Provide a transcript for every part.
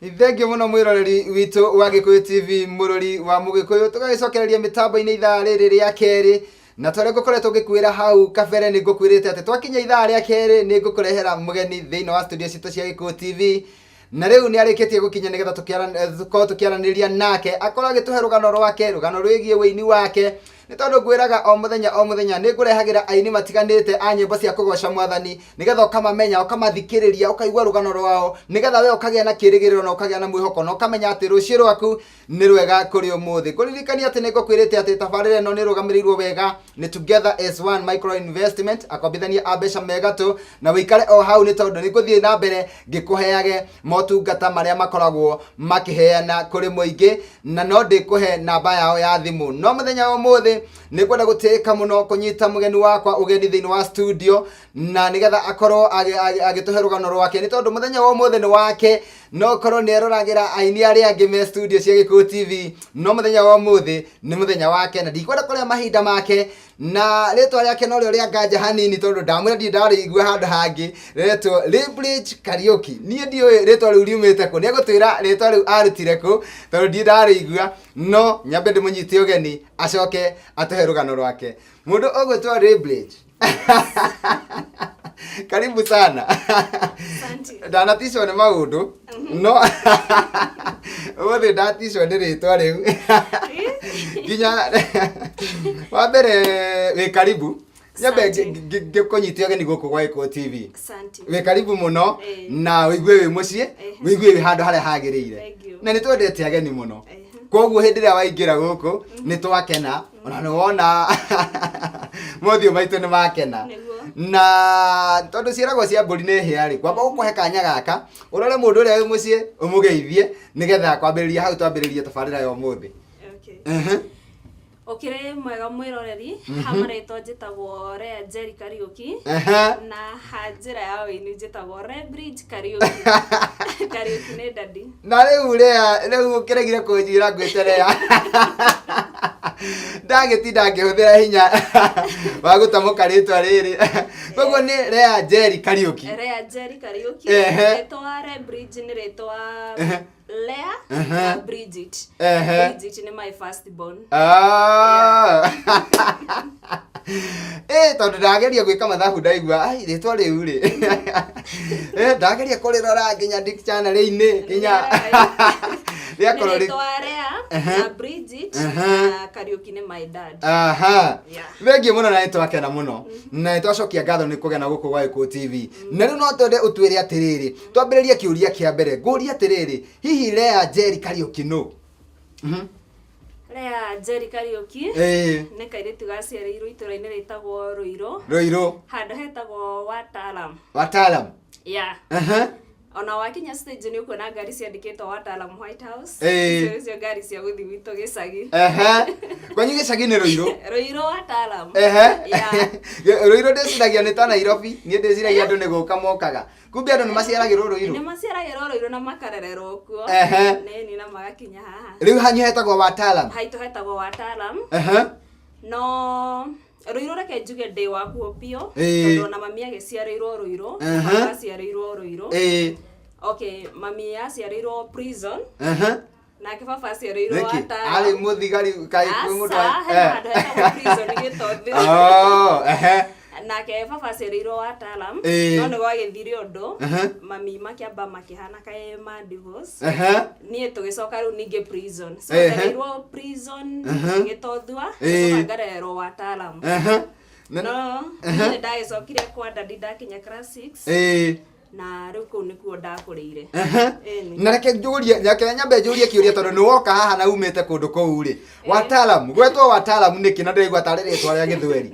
Thengiũ mũno mwĩroreri witũ wa Gĩkũyũ TV, mũrori wa Mũgĩkũyũ. Tũgagĩcokereria mĩtambo-inĩ ithaa rĩrĩ rĩa kerĩ, na torĩa ngũkoretwo ngĩkwĩra hau kabere, nĩ ngũkwĩrĩte atĩ twakinya ithaa rĩa kerĩ nĩ ngũkũrehera mũgeni thĩinĩ wa studio citũ cia Gĩkũyũ TV, na rĩu nĩ arĩkĩtie gũkinya nĩgetha tũkorwo tũkĩaranĩria nake, akorwo agĩtũhe rũgano rwake, rũgano rwĩgiĩ wĩini wake, nĩ tondũ ngwĩraga o mũthenya o mũthenya nĩ ngũrehagĩra aini matiganĩte a nyĩmbo cia kũgoca Mwathani, nĩgetha ũkamamenya, ũkamathikĩrĩria, ũkaigua rũgano rwao, nĩgetha we ũkagĩa na kĩrĩgĩrĩro na ũkagĩa na mwĩhoko na ũkamenya atĩ rũciũ rwaku nĩ rwega kũrĩ ũmũthĩ. Ngũririkania atĩ nĩ ngũkwĩrĩte atĩ tabarĩra ĩno nĩ ĩrũgamĩrĩirwo wega nĩ Together as One Micro Investment, akombithania a mbeca me gatũ, na wĩikare o hau nĩ tondũ nĩ ngũthiĩ na mbere ngĩkũheage motungata marĩa makoragwo makĩheana kũrĩ mũingĩ, na no ndĩkũhe namba yao ya thimũ. No mũthenya wa ũmũthĩ nĩ ngwenda gũtĩĩka mũno kũnyita mũgeni wakwa ũgeni thĩinĩ wa studio, na nĩgetha akorwo agĩtũhe rũgano rwake, nĩ tondũ mũthenya wa ũmũthĩ nĩ wake. No korwo nĩ eroragĩra aini arĩa angĩ me studio cia Gĩkũyũ TV, no mũthenya wa ũmũthĩ nĩ mũthenya wake na ndikwenda kũrĩa mahinda make. Na rĩtwa rĩake norĩo rĩa nganja hanini, tondũ ndamwĩra ndirĩ ndarĩigua handũ hangĩ, rĩretwo Leybridge Kariũki. Niĩ ndiũĩ rĩtwa rĩu riumĩte kũ, nĩegũtwĩra rĩtwa rĩu arutire kũ, tondũ ndirĩ ndarĩigua. No nyambe ndĩmũnyite ũgeni acoke atũhe rũgano rwake. Mũndũ ũgwĩtwo Leybridge, karibu sana. Asante. Ndanaticwo nĩ maũndũ, no ũmũthĩ ndaticwo nĩ rĩtwa rĩu nginya wa mbere. Wĩ karibu, nyambe Asante. ngĩkũnyite ũgeni gũkũ gwa Gĩkũyũ TV. Asante. Wĩ karibu mũno na wĩigue wĩ mũciĩ, wĩigue wĩ handũ harĩa hagĩrĩire. Thank you. Na nĩ twendete ageni mũno, koguo hĩndĩ ĩrĩa waingĩra gũkũ nĩ twakena, ona nĩ wona mothiũ maitũ nĩ makena. Nĩguo. Na tondũ ciĩragwo cia mbũri nĩ hĩa rĩ, kwamba gũkũhe kanya gaka ũrore mũndũ ũrĩa wĩ mũciĩ, ũmũgeithie, nĩgetha kwambĩrĩria hau twambĩrĩrie tabarĩra ya ũmũthĩ. Okay. Ũkĩrĩ mwega mwĩroreri, ha marĩtwa njĩtagwo Rea Njeri Kariũki, na ha njĩra ya ũini njĩtagwo Rebridge Kariũki. Kariũki nĩ daddy. Na rĩu Rea, rĩu ũkĩregire kũnjĩra ngwĩte Rea, ndagĩtinda ngĩhũthĩra hinya wa gũtamũka rĩtwa rĩrĩ. Koguo nĩ Rea Njeri Kariũki. Rea Njeri Kariũki. Rĩtwa Rebridge nĩ rĩtwa Lea na Bridget. Bridget nĩ my first born. Ah. Tondũ ndageria gwĩka mathabu, ndaigua ai rĩtwa rĩu rĩ, ndageria kũrĩrora nginya dictionary-inĩ nginya rĩakorwo Nĩ rĩtwa Lea na Bridget, na Kariũki nĩ my dad. Aha. Yeah. Thengiũ mũno, na nĩ twakena mũno na nĩ twacokia ngatho nĩ kũgena gũkũ gwa Gĩkũyũ TV. Na rĩu no twende ũtwĩre atĩrĩrĩ, twambĩrĩrie kĩũria kĩa mbere, ngũrie atĩrĩrĩ, hihi Lea Njeri Kariũki nũ? Lea Njeri Kariũki nĩ kairĩtu gaciarĩirwo itũra-inĩ rĩtagwo Rũirũ, Rũirũ, handũ hetagwo Watalam. Watalam. Yeah. Ona wakinya stage nĩ ũkuona ngari ciandĩkĩtwo Watalam White House. Icio nĩcio ngari cia gũthiĩ gwitũ gĩcagi. Kwanyu gĩcagi nĩ Rũirũ? Rũirũ Watalam. Yeah. Rũirũ ndĩciragia nĩ ta Nairobi, niĩ ndĩciragia andũ nĩ gũka mokaga, kumbe andũ nĩ maciaragĩrwo Rũirũ. Nĩ maciaragĩrwo Rũirũ na makarererwo kuo. Nĩni na magakinya haha. Rĩu hanyu hetagwo Watalam? Haitũ hetagwo Watalam. No Rũirũ, reke njuge ndĩ wakuo biũ, tondũ ona mami agĩciarĩirwo Rũirũ, baba aciarĩirwo Rũirũ. Okay, mami aciarĩirwo prison, nake baba aciarĩirwo Nĩkĩ? Watalam. Arĩ mũthigari kaĩ kwĩ mũndũ Aca, hena handũ hetagwo prison Gĩtothi. Oh, ehe. Nake baba aciarĩirwo Watalam, no nĩ gwagĩthire ũndũ, mami makĩamba makĩhana kaĩ ma divorce. Niĩ tũgĩcoka rĩu ningĩ prison, so ndereirwo prison Gĩtothua, ngacoka ngarererwo Watalam. No niĩ nĩ ndagĩcokire kwa daddy ndakinya class 6, na rĩu kũu nĩkuo ndakũrĩire. Ĩni. Na reke njũrie, reke nyambe njũrie kĩũria, tondũ nĩ woka haha na umĩte kũndũ kũu rĩ, Watalam, gwetwo Watalam nĩkĩ, na ndĩraigua tarĩ rĩtwa rĩa Gĩthweri?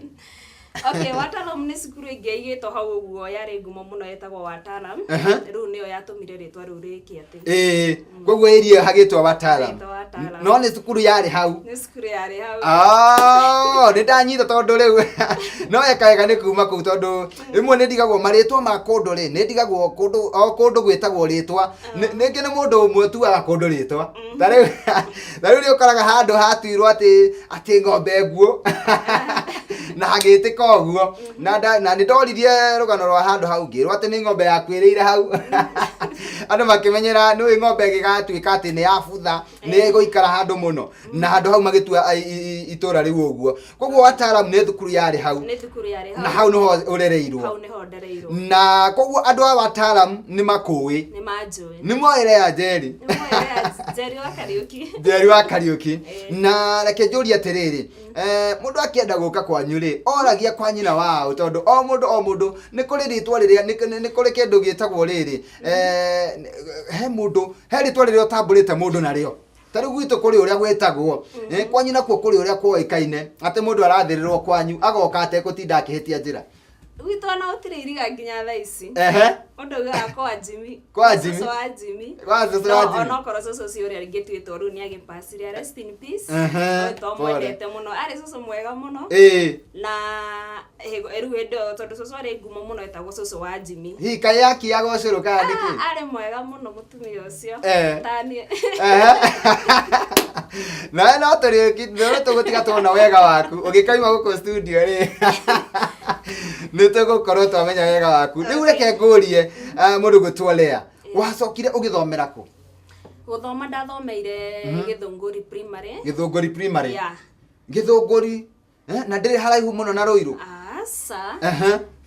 Okay, Watalam nĩ cukuru ĩngĩ ĩigĩtwo hau ũguo yarĩ ngumo mũno yetagwo Watalam. Rĩu nĩyo yatũmire rĩtwa rĩu rĩke atĩ. Ĩĩ, koguo area hagĩtwo Watalam? Hagĩtwo Watalam. No nĩ cukuru yarĩ hau? Nĩ cukuru yarĩ hau. Ah, nĩ ndanyita, tondũ rĩu no weka wega nĩ kuma kũu, tondũ rĩmwe nĩ ndigagwo marĩtwa ma kũndũ rĩ, nĩ ndigagwo kũndũ o kũndũ gwĩtagwo rĩtwa. Rĩngĩ nĩ mũndũ ũmwe ũtuaga kũndũ rĩtwa, ta rĩu nĩ ũkoraga handũ hatuirwo atĩ ng'ombe nguũ. Na hagĩtĩka ũguo. Na na nĩ ndoririe rũgano rwa handũ hau, ngĩrwo atĩ nĩ ng'ombe yakuĩrĩire hau. Andũ makĩmenyera nĩ ng'ombe ĩgĩgatuĩka atĩ nĩ yabutha, nĩ ĩgũikara handũ mũno, na handũ hau magĩtua itũra rĩu ũguo. Koguo Watalam nĩ thukuru yarĩ hau? Nĩ thukuru yarĩ hau. Na hau nĩho ũrereirwo? Hau nĩho ndereirwo. Na koguo andũ a Watalam nĩ makũĩ? Nĩ manjũĩ. Nĩ moĩ Lea Njeri? Nĩ moĩ Lea Njeri wa Kariũki. Njeri wa Kariũki. Na reke njũrie atĩrĩrĩ, mũndũ akĩenda gũka kwanyu rĩ, oragia kwa nyina wao? Tondũ o mũndũ o mũndũ nĩ kũrĩ rĩtwa rĩrĩa nĩ kũrĩ kĩndũ gĩtagwo rĩrĩ, he mũndũ he rĩtwa rĩrĩa ũtambũrĩte mũndũ narĩo. Ta rĩu gwitũ kũrĩ ũrĩa gwĩtagwo, kwanyu nakuo kũrĩ ũrĩa kwoĩkaine atĩ mũndũ arathĩrĩrwo kwanyu agoka atekũtinda akĩhĩtia njĩra? Gwitũ ona gũtirĩ iriga nginya thaa ici. Ũndũ ugaga kwa Jimmy. Kwa Jimmy. Cũcũ wa Jimmy. Kwa cũcũ wa No, Jimmy. onokorwo cũcũ ũcio ũrĩa ngĩtuĩtwo rĩu nĩ agĩpacire, rest in peace. Pole. Twamwendete mũno, arĩ cũcũ mwega mũno. Na rĩu hĩndĩ ĩyo, tondũ cũcũ arĩ ngumo mũno, etagwo cũcũ wa Jimmy. Hihi kaĩ akiaga ũcũrũ kana nĩkĩ? Ah, arĩ mwega mũno mũtumia ũcio. Taniĩ. Nawe no tũrĩki no tũgũtiga tuona wega waku ũgĩkaima gũkũ studio rĩ, nĩ tũgũkorwo twamenya wega waku. Rĩu reke ngũrie, mũndũ gwĩtwo Lea, wacokire ũgĩthomera kũ? Gũthoma ndathomeire Gĩthũngũri Primary. Gĩthũngũri Primary? Yeah. Gĩthũngũri, na ndĩrĩ haraihu mũno na Rũirũ? Aca.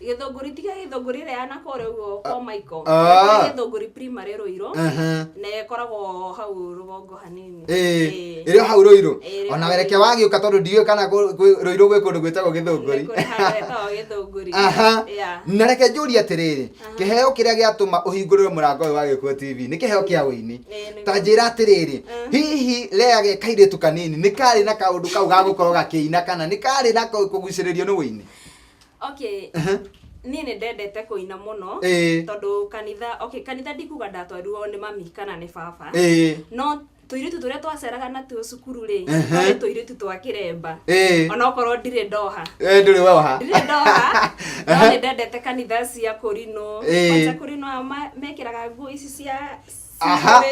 Gĩthũngũri, tiga Gĩthũngũri ĩrĩa ya nakũrĩa ũguo kwa Michael. Ah. Kũrĩ Gĩthũngũri Primary Rũirũ, na ĩkoragwo hau rũgongo hanini. Ĩrĩ o hau Rũirũ? Ĩrĩ Ona hau reke Rũirũ. wagĩũka, tondũ ndiũĩ kana Rũirũ gwĩ kũndũ gwĩtagwo Gĩthũngũri. Nĩ kũrĩ handũ hetagwo Gĩthũngũri. Na reke njũrie atĩrĩrĩ, kĩheo kĩrĩa gĩatũma ũhingũrĩre mũrango ũyũ wa Gĩkũyũ TV nĩ kĩheo kĩa ũini. Nĩguo. Ta njĩra atĩrĩrĩ, hihi Lea ge kairĩtu kanini nĩ karĩ na kaũndũ kau ga gũkorwo gakĩina, kana nĩ karĩ na kũgucĩrĩrio nĩ ũini? Okay, niĩ nĩ ndendete kũina mũno, tondũ kanitha, okay, kanitha ndikuga ndatwarirwo nĩ mami kana nĩ baba, no tũirĩtu tũrĩa twaceraga natuo cukuru rĩ, twarĩ tũirĩtu twa kĩremba. Onokorwo ndirĩ ndoha. Ndũrĩ woha? Ndirĩ ndoha, no nĩ ndendete kanitha cia kũrinũ. Kwanza kũrinũ aya mekĩraga nguo ici cia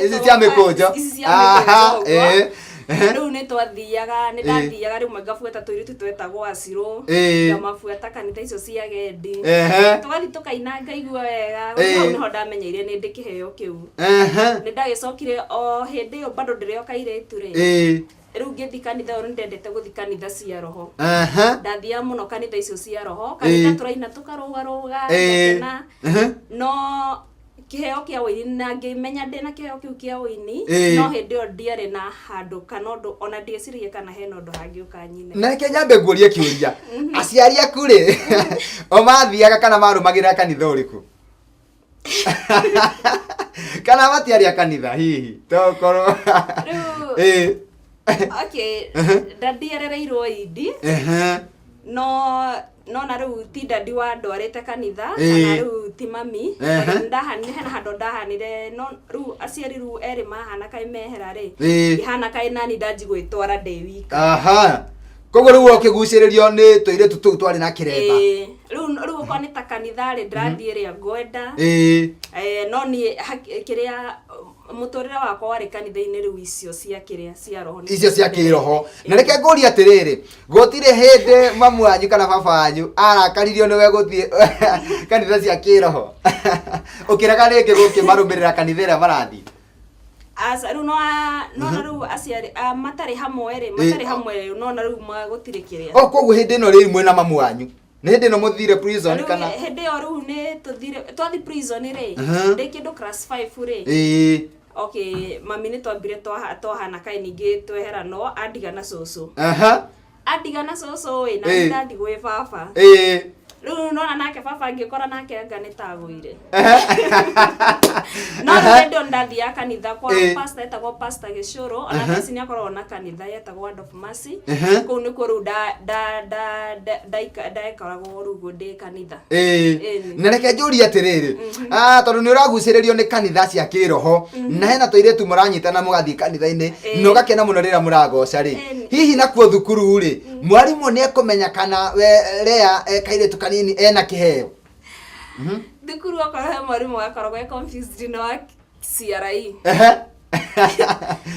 Ici cia mĩkũnjo. Ici cia mĩkũnjo ũguo. Rĩu nĩ twathiaga, nĩ ndathiaga rĩmwe ngabuata tũirĩtu twetagwo acirũ, ngamabuata kanitha icio cia gendi, tũgathiĩ tũkaina, ngaigua wega. Hau nĩho ndamenyeire nĩ ndĩ kĩheo kĩu. Nĩ ndagĩcokire o hĩndĩ ĩyo bado ndĩrĩ o kairĩtu rĩ, rĩu ngĩthiĩ kanitha ĩyo, nĩ ndendete gũthiĩ kanitha cia roho. Ndathiaga mũno kanitha icio cia roho, kanitha tũraina, tũkarũgarũga, ngakena. No kĩheo kĩa ũini, na ngĩmenya ndĩna kĩheo kĩu kĩa ũini, no hĩndĩ ĩyo ndiarĩ na handũ kana ũndũ, ona ndieciragia kana hena ũndũ hangĩũka nyine. Na reke nyambe nguũrie kĩũria, aciari aku rĩ, o mathiaga kana marũmagĩrĩra kanitha ũrĩkũ, kana matiarĩ a kanitha hihi tokorwo? Rĩu okay, daddy arereirwo indi, no na rĩu ti daddy wandwarĩte kanitha, kana rĩu ti mami. Tondũ nĩndahanire, hena handũ ndahanire, no rĩu aciari rĩu erĩ mahana kaĩ mehera rĩ, ngĩhana kaĩ nani ndanji gwĩtwara ndĩ wika. Aha, koguo rĩu ũkĩgucĩrĩrio nĩ tũirĩtu tũu twarĩ na kĩremba? Ĩĩ. Rĩu okorwo nĩ ta kanitha rĩ, ndĩrathiĩ ĩrĩa ngwenda. No niĩ kĩrĩa mũtũrĩre wakwa warĩ kanitha-inĩ rĩu icio cia kĩrĩa cia roho nĩcio. Icio cia kĩroho. Na reke ngũrie atĩrĩrĩ, gũtirĩ hĩndĩ mamu wanyu kana baba wanyu arakaririo nĩwe gũthiĩ kanitha cia kĩroho, ũkĩrega rĩngĩ gũkĩmarũmĩrĩra kanitha ĩrĩa marathiĩ? Aca, rĩu no na rĩu aciari matarĩ hamwe rĩ, matarĩ hamwe rĩ, no na rĩu gũtirĩ kĩrĩa. O koguo hĩndĩ ĩno rĩu mwĩna mamu wanyu nĩ hĩndĩ ĩno mũthire prison? Rĩu Kana hĩndĩ ĩyo rĩu nĩ tũthire, twathi prison rĩ, ndĩ kĩndũ class 5 rĩ. Okay, mami nĩ twambire twahana kaĩ ningĩ tweheranwo, andiga na cũcũ. Andiga na cũcũ ĩ, na ndathi gwĩ baba. Rĩu nona nake baba ngĩkora nake anga nĩ tagũire. No rĩu hĩndĩ ĩyo ndathiaga kanitha kwa pastor etagwo Pastor Gĩcũrũ, ona thaa ici nĩ akoragwo na kanitha yetagwo Word of Mercy. Kũu nĩkuo rĩu ndakoragwo rĩu ndĩ kanitha. Na reke njũrie atĩrĩrĩ, tondũ nĩ ũragucĩrĩrio nĩ kanitha cia kĩroho na hena tũirĩtu mũranyitana mũgathiĩ kanitha-inĩ na ũgakena mũno rĩrĩa mũragoca rĩ, hihi nakuo thukuru rĩ, mwarimũ nĩ ekũmenya kana we Lea kairĩtu kanini ena kĩheo? Thukuru okorwo he mwarimũ wakoragwo e confused nĩ wa CRE,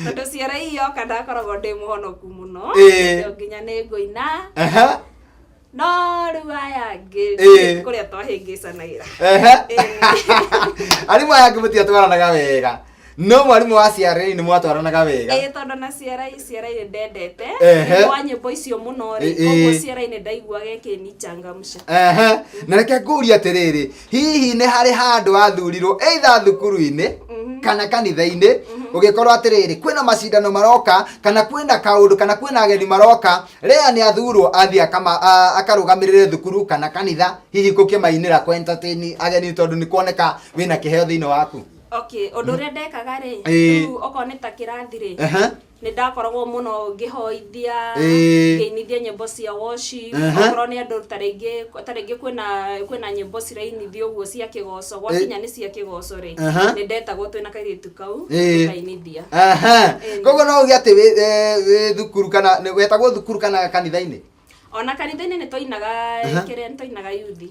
tondũ CRE yoka ndakoragwo ndĩ mũhonoku mũno. Nginya nĩ ngũina. No rĩu aya angĩ kũrĩa twahĩngĩcanagĩra. Arimũ aya angĩ mũtiatwaranaga wega, no mwarimũ wa CRA nĩ mwatwaranaga wega. Ĩĩ, tondũ na CRA CRA nĩ ndendete wa nyĩmbo icio mũno rĩ, koguo CRA nĩ ndaiguaga ĩkĩnichangamsha. Na reke ngũrie atĩrĩrĩ, hihi nĩ harĩ handũ wathurirwo either thukuru-inĩ kana kanitha-inĩ, ũgĩkorwo atĩrĩrĩ, kwĩna macindano maroka kana kwĩna kaũndũ kana kwĩna ageni maroka, Lea nĩ athurwo athiĩ akarũgamĩrĩre thukuru kana kanitha, hihi gũkĩmainĩra, kũ entertain ageni, tondũ nĩ kuoneka wĩna kĩheo thĩinĩ waku? Okay, ũndũ ũrĩa ndekaga rĩ, rĩu okorwo nĩ ta kĩrathi rĩ, nĩ ndakoragwo mũno ngĩhoithia, ngĩinithia nyĩmbo cia worship. Okorwo nĩ andũ ta rĩngĩ kwĩna nyĩmbo cirainithio ũguo cia kĩgoco, gwakinya nĩ cia kĩgoco rĩ, nĩ ndetagwo twĩna kairĩtu kau, tũkainithia. Koguo no uge atĩ wĩ thukuru kana wetagwo thukuru kana kanitha-inĩ? Ona kanitha-inĩ nĩ twainaga kĩrĩa, nĩ twainaga yuthi.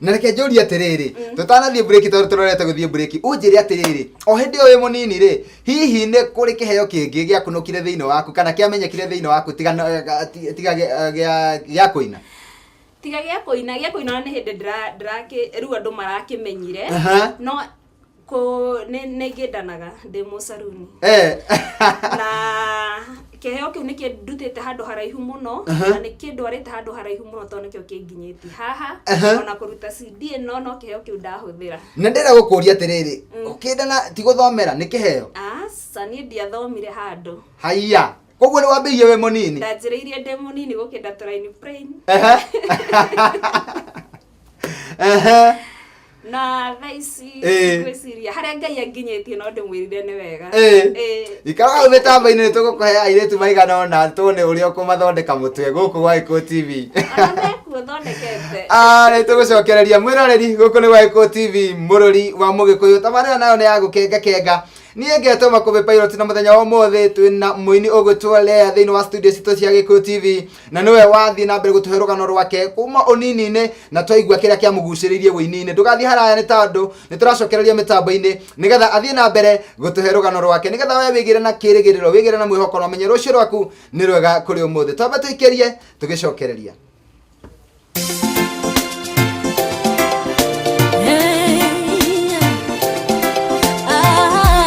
Na reke njũrie atĩrĩrĩ, tũtanathiĩ break, tondũ tũrorete gũthiĩ break, ũnjĩre atĩrĩrĩ, o hĩndĩ ĩyo wĩ mũnini rĩ, hihi nĩ kũrĩ kĩheo kĩngĩ gĩakunũkire thĩinĩ waku kana kĩamenyekire thĩinĩ waku tiga gĩa kũina? Tiga gĩa kũina, gĩa kũina nĩ hĩndĩ ndĩrakĩ rĩu andũ marakĩmenyire. No kũ nĩ ngĩndanaga ndĩ mũcaruni. Na kĩheo kĩu nĩ kĩndutĩte handũ haraihu mũno, na nĩ kĩndwarĩte handũ haraihu mũno, tondũ nĩkĩo kĩnginyĩtie haha. Ona kũruta CD ĩno, no kĩheo kĩu ndahũthĩra. Na ndĩrenda gũkũria atĩrĩrĩ, ũkĩndana ti gũthomera, nĩ kĩheo? Aca, niĩ ndiathomire handũ. Haiya, koguo nĩ wambĩrĩirie wĩ mũnini? Ndanjĩrĩirie ndĩ mũnini gũkĩnda tũraini plain. Ehe. Ehe. Na thaa ici ngwĩciria harĩa Ngai anginyĩtie, no ndĩmwĩrire nĩ wega. Ikara hau mĩtambo-inĩ, nĩ tũgũkũhe airĩtu maigana ũna tuone ũrĩa ũkũmathondeka mũtwe gũkũ gwa Gĩkũyũ TV. Ona mekuo thondekete. Ah, nĩ tũgũcokereria mwĩroreri gũkũ nĩ gwa Gĩkũyũ TV, mũrũri wa mũgĩkũyũ. Tabarĩra nayo nĩ ya gũkenga kenga. Niĩ ngetwo Makũmbĩ Pilot, na mũthenya wa ũmũthĩ twĩna mũini ũgwĩtwo Lea thĩinĩ wa studio citũ cia Gĩkũyũ TV, na nĩwe wathiĩ na mbere gũtũhe rũgano rwake kuma ũnini-inĩ, na twaigua kĩrĩa kĩamũgucĩrĩirie wũini-inĩ. Ndũgathiĩ haraya, nĩ tondũ nĩ tũracokereria mĩtambo-inĩ nĩgetha athiĩ na mbere gũtũhe rũgano rwake, nĩgetha we wĩgĩre na kĩrĩgĩrĩro, wĩgĩre na mwĩhoko, na ũmenye rũciũ rwaku nĩ rwega kũrĩ ũmũthĩ. Twambe tũikĩrie tũgĩcokereria. Hey, ah, hey.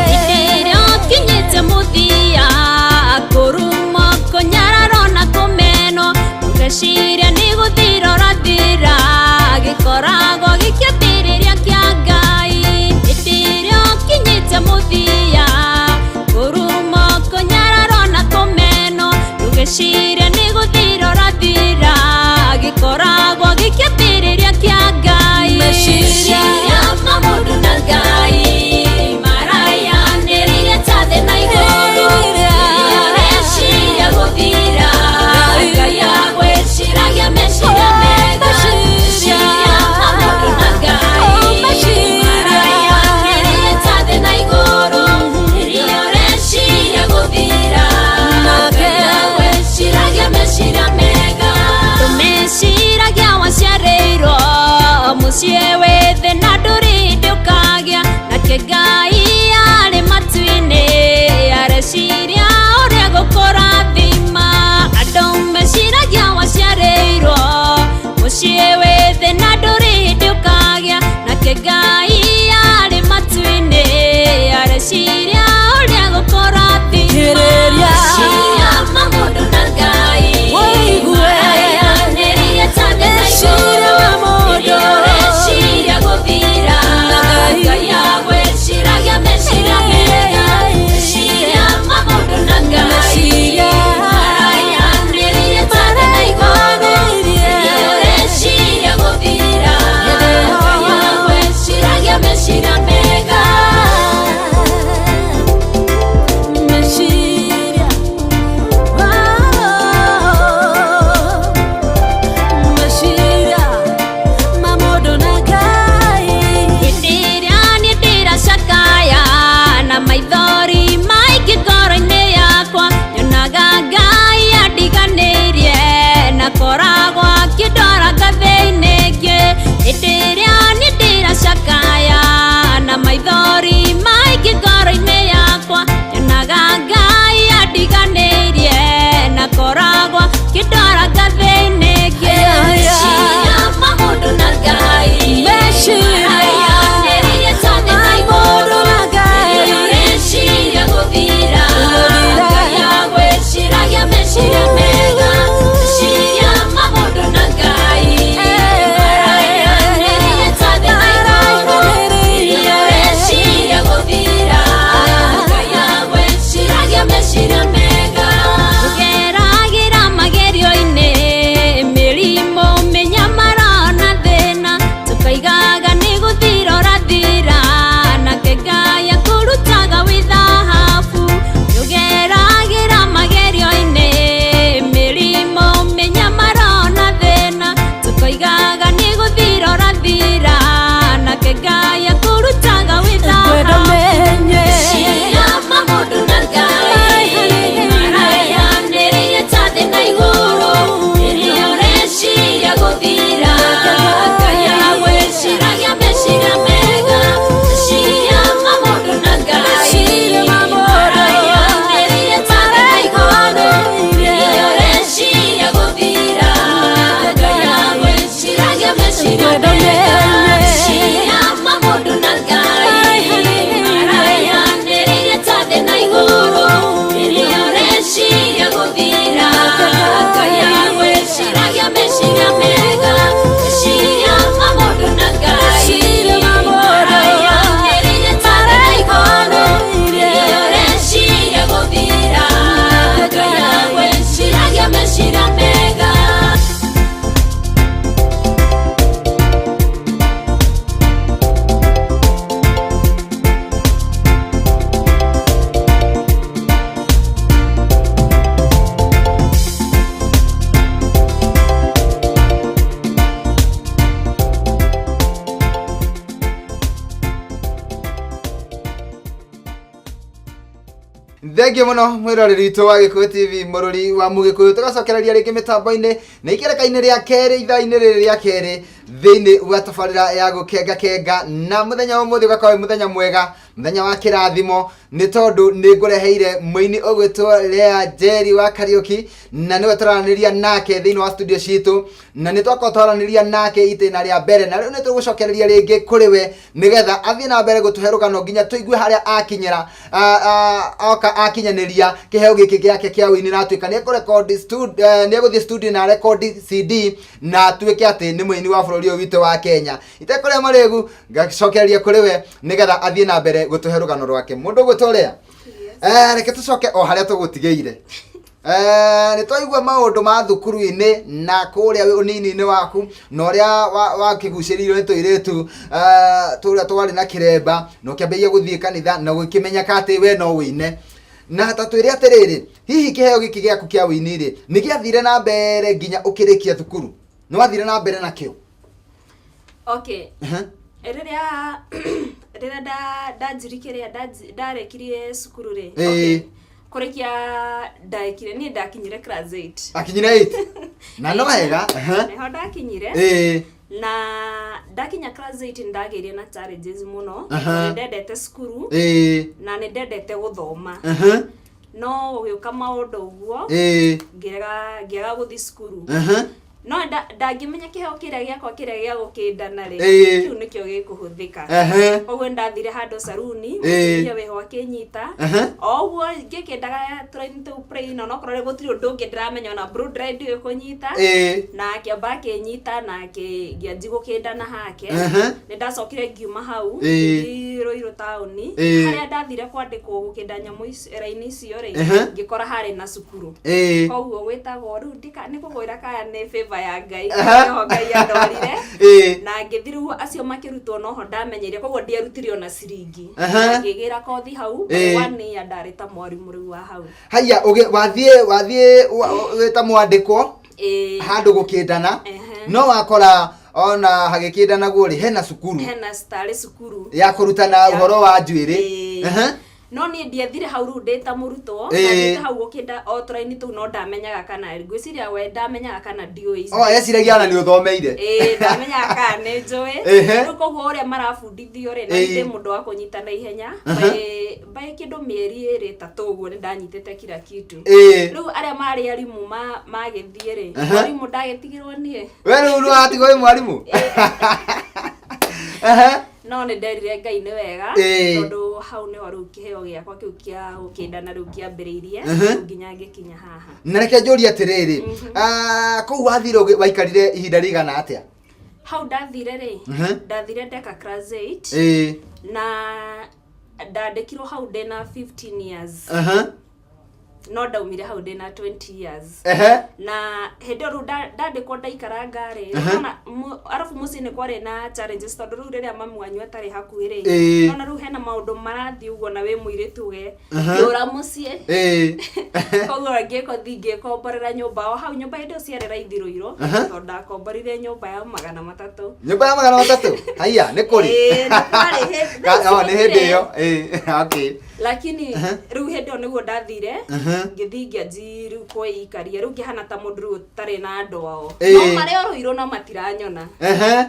Hĩndĩ ĩrĩa ũkinyĩte mũthia, kũrumwo, kũnyararwo na kũmenwo, ũgeciria nĩ gũthira ũrathira, gĩkoragwo gĩkĩambĩrĩria kĩa Ngai. Hĩndĩ ĩrĩa ũkinyĩte mũthia, kũrumwo, kũnyararwo na kũmenwo, ũgeciria nĩ gũthira ũrathira, gĩkoragwo gĩkĩambĩrĩria kĩa Ngai. Meciria ma mũndũ na Ngai marayanĩrĩire ta thĩ na igũrũ. Rĩrĩa ũreciria gũthira, Ngai agwĩciragia meciria mega. Meciria ma mũndũ na Ngai marayanĩrĩire ta thĩ na igũrũ. Rĩrĩa ũreciria gũthira, Ngai agwĩciragia meciria mega. Tũmeciragia waciarĩirwo mũciĩ wĩ thĩna, ndũrĩ hĩndĩ ũkagĩa, nake Ngai arĩ matu-inĩ areciria ũrĩa gũkũrathima. Andũ meciragia waciarĩirwo mũciĩ wĩ thĩna, ndũrĩ hĩndĩ ũkagĩa, nake Ngai arĩ matu-inĩ areciria ũrĩa gũkũrathima. Meciria ma mũndũ na Ngai marayanĩrĩire ta thĩ na igũrũ. Rĩrĩa ũreciria Thengiũ mũno mwĩroreri witũ wa Gĩkũyũ TV, mũrori wa Mũgĩkũyũ. Tũgacokereria rĩngĩ mĩtambo-inĩ na ikereka-inĩ rĩa kerĩ, ithaa-inĩ rĩrĩ rĩa kerĩ thĩinĩ wa tabarĩra ya gũkenga kenga. Na mũthenya wa ũmũthĩ ũgakorwo wĩ mũthenya mwega, mũthenya wa kĩrathimo, nĩ tondũ nĩ ngũreheire mũini ũgwĩtwo Lea Njeri wa Kariũki, na nĩwe tũraranĩria nake thĩinĩ wa studio citũ, na nĩ twakorwo twaranĩria nake itĩna rĩa mbere, na rĩu nĩ tũgũcokereria rĩngĩ kũrĩ we nĩgetha athiĩ na mbere gũtũhe rũgano nginya tũigue harĩa akinyĩra, oka akinyanĩria kĩheo gĩkĩ gĩake kĩa ũini, na atuĩka nĩ ekũrekondi nĩ egũthiĩ studio na arekondi CD na atuĩke atĩ nĩ mũini wa bũrũri ũyũ witũ wa Kenya. Itekũrĩa marĩgu, ngacokereria kũrĩ we nĩgetha athiĩ na mbere gũtũhe rũgano rwake. Mũndũ ũgwĩtwo Lea, reke tũcoke o harĩa tũgũtigĩire. Nĩ twaigua maũndũ ma thukuru-inĩ na kũrĩa ũnini-inĩ waku, na ũrĩa wakĩgucĩrĩirio nĩ tũirĩtu tũrĩa twarĩ na kĩremba, na ũkĩambĩrĩria gũthiĩ kanitha na gũkĩmenyeka atĩ we no ũine. Na ta twĩre atĩrĩrĩ, hihi kĩheo gĩkĩ gĩaku kĩa ũini rĩ, nĩ gĩathire na mbere nginya ũkĩrĩkia thukuru? Nĩ wathire na mbere nakĩo? Okay. Rĩrĩa ndanjirikĩrĩa ndarekirie cukuru rĩ, okay, kũrĩkia ndekire niĩ ndakinyire class 8. Akinyire 8 na no wega. Nĩho ndakinyire. Na ndakinya class 8 ndagĩire na challenges mũno. Nĩ ndendete cukuru na nĩ ndendete gũthoma, no gũgĩũka maũndũ ũguo, ngĩrega, ngĩaga gũthiĩ cukuru. No ndangĩmenya kĩheo kĩrĩa gĩakwa kĩrĩa gĩa gũkĩndana rĩ, kĩu nĩkĩo gĩkũhũthĩka. Koguo ndathire handũ saruni, mũtumia wĩho akĩnyita o ũguo ngĩkĩndaga tũraini tũu plain, onokorwo rĩ gũtirĩ ũndũ ũngĩ ndĩramenya, ona blow dry ndiũĩ kũnyita. Na akĩamba akĩnyita na ngĩanji gũkĩndana hake. Nĩ ndacokire ngiuma hau, ngĩthiĩ Ruiru taũni, harĩa ndathire kwandĩkwo gũkĩnda nyamũ ici, raini icio rĩ, ngĩkora harĩ na cukuru. Koguo gwĩtagwo rĩu nĩ kũgwĩra kana nĩ favor ya Ngai. Noho Ngai andwarire. Na ngĩthiĩ rĩu acio makĩrutwo, noho ndamenyeire, koguo ndiarutire ona ciringi. Ngĩgĩra kothi hau. One year ndarĩ ta mwarimũ rĩu wa hau. Haya, wathiĩ wĩ ta mwandĩkwo handũ gũkĩndana, no wakora ona hagĩkĩndanagwo rĩ, hena cukuru. Hena tarĩ cukuru ya kũrutana ũhoro wa njuĩrĩ. No niĩ ndiethire hau rĩu ndĩ ta mũrutwo. Ndathiĩte hau gũkĩnda o tũraini tũu, no ndamenyaga kana, ngwĩciria we ndamenyaga kana ndiũĩ. O eciragia ona nĩ ũthomeire. Ĩĩ, ndamenyaga kana nĩ njũĩ. Rĩu koguo ũrĩa marabundithio rĩ, na ndĩ mũndũ wa kũnyita na ihenya, by kĩndũ mĩeri 2 3 ũguo nĩ ndanyitĩte kila kitu. Rĩu arĩa marĩ arimũ magĩthiĩ rĩ, mwarimũ ndagĩtigirwo niĩ. We rĩu nĩ watigwo wĩ mwarimũ. No nĩ nderire Ngai nĩ wega, tondũ hau nĩho rĩu kĩheo gĩakwa kĩu kĩa gũkĩndana rĩu kĩambĩrĩirie, rĩu nginya ngĩkinya haha. Na reke njũrie atĩrĩrĩ, kũu wathire waikarire ihinda rĩigana atĩa? Hau ndathire rĩ, ndathire ndeka class 8, na ndandĩkirwo hau ndĩna 15 years, no ndaumire hau ndĩna 20 years. Na hĩndĩ ĩyo rĩu ndandĩkwo ndaikaranga rĩ, nona arabu mũciĩ nĩ kwarĩ na challenges, tondũ rĩu rĩrĩa mami wanyu atarĩ hakuhĩ rĩ, nona rĩu hena maũndũ marathiĩ ũguo na wĩ mũirĩtu we ngĩũra mũciĩ. Koguo ngĩkothi ngĩkomborera nyũmba o hau, nyũmba hĩndĩ ĩyo ciarĩ raithi Rũirũ, tondũ ndakomborire nyũmba ya 300. Nyũmba ya 300? Haiya, nĩ kũrĩ. Ĩĩ, nĩ kwarĩ Oh, nĩ hĩndĩ ĩyo. Okay. Lakini rĩu hĩndĩ ĩyo nĩguo ndathire, ngĩthiĩ ngĩanji rĩu kwĩikaria, rĩu ngĩhana ta mũndũ rĩu ũtarĩ na andũ ao, no marĩ o Rũirũ no matiranyona.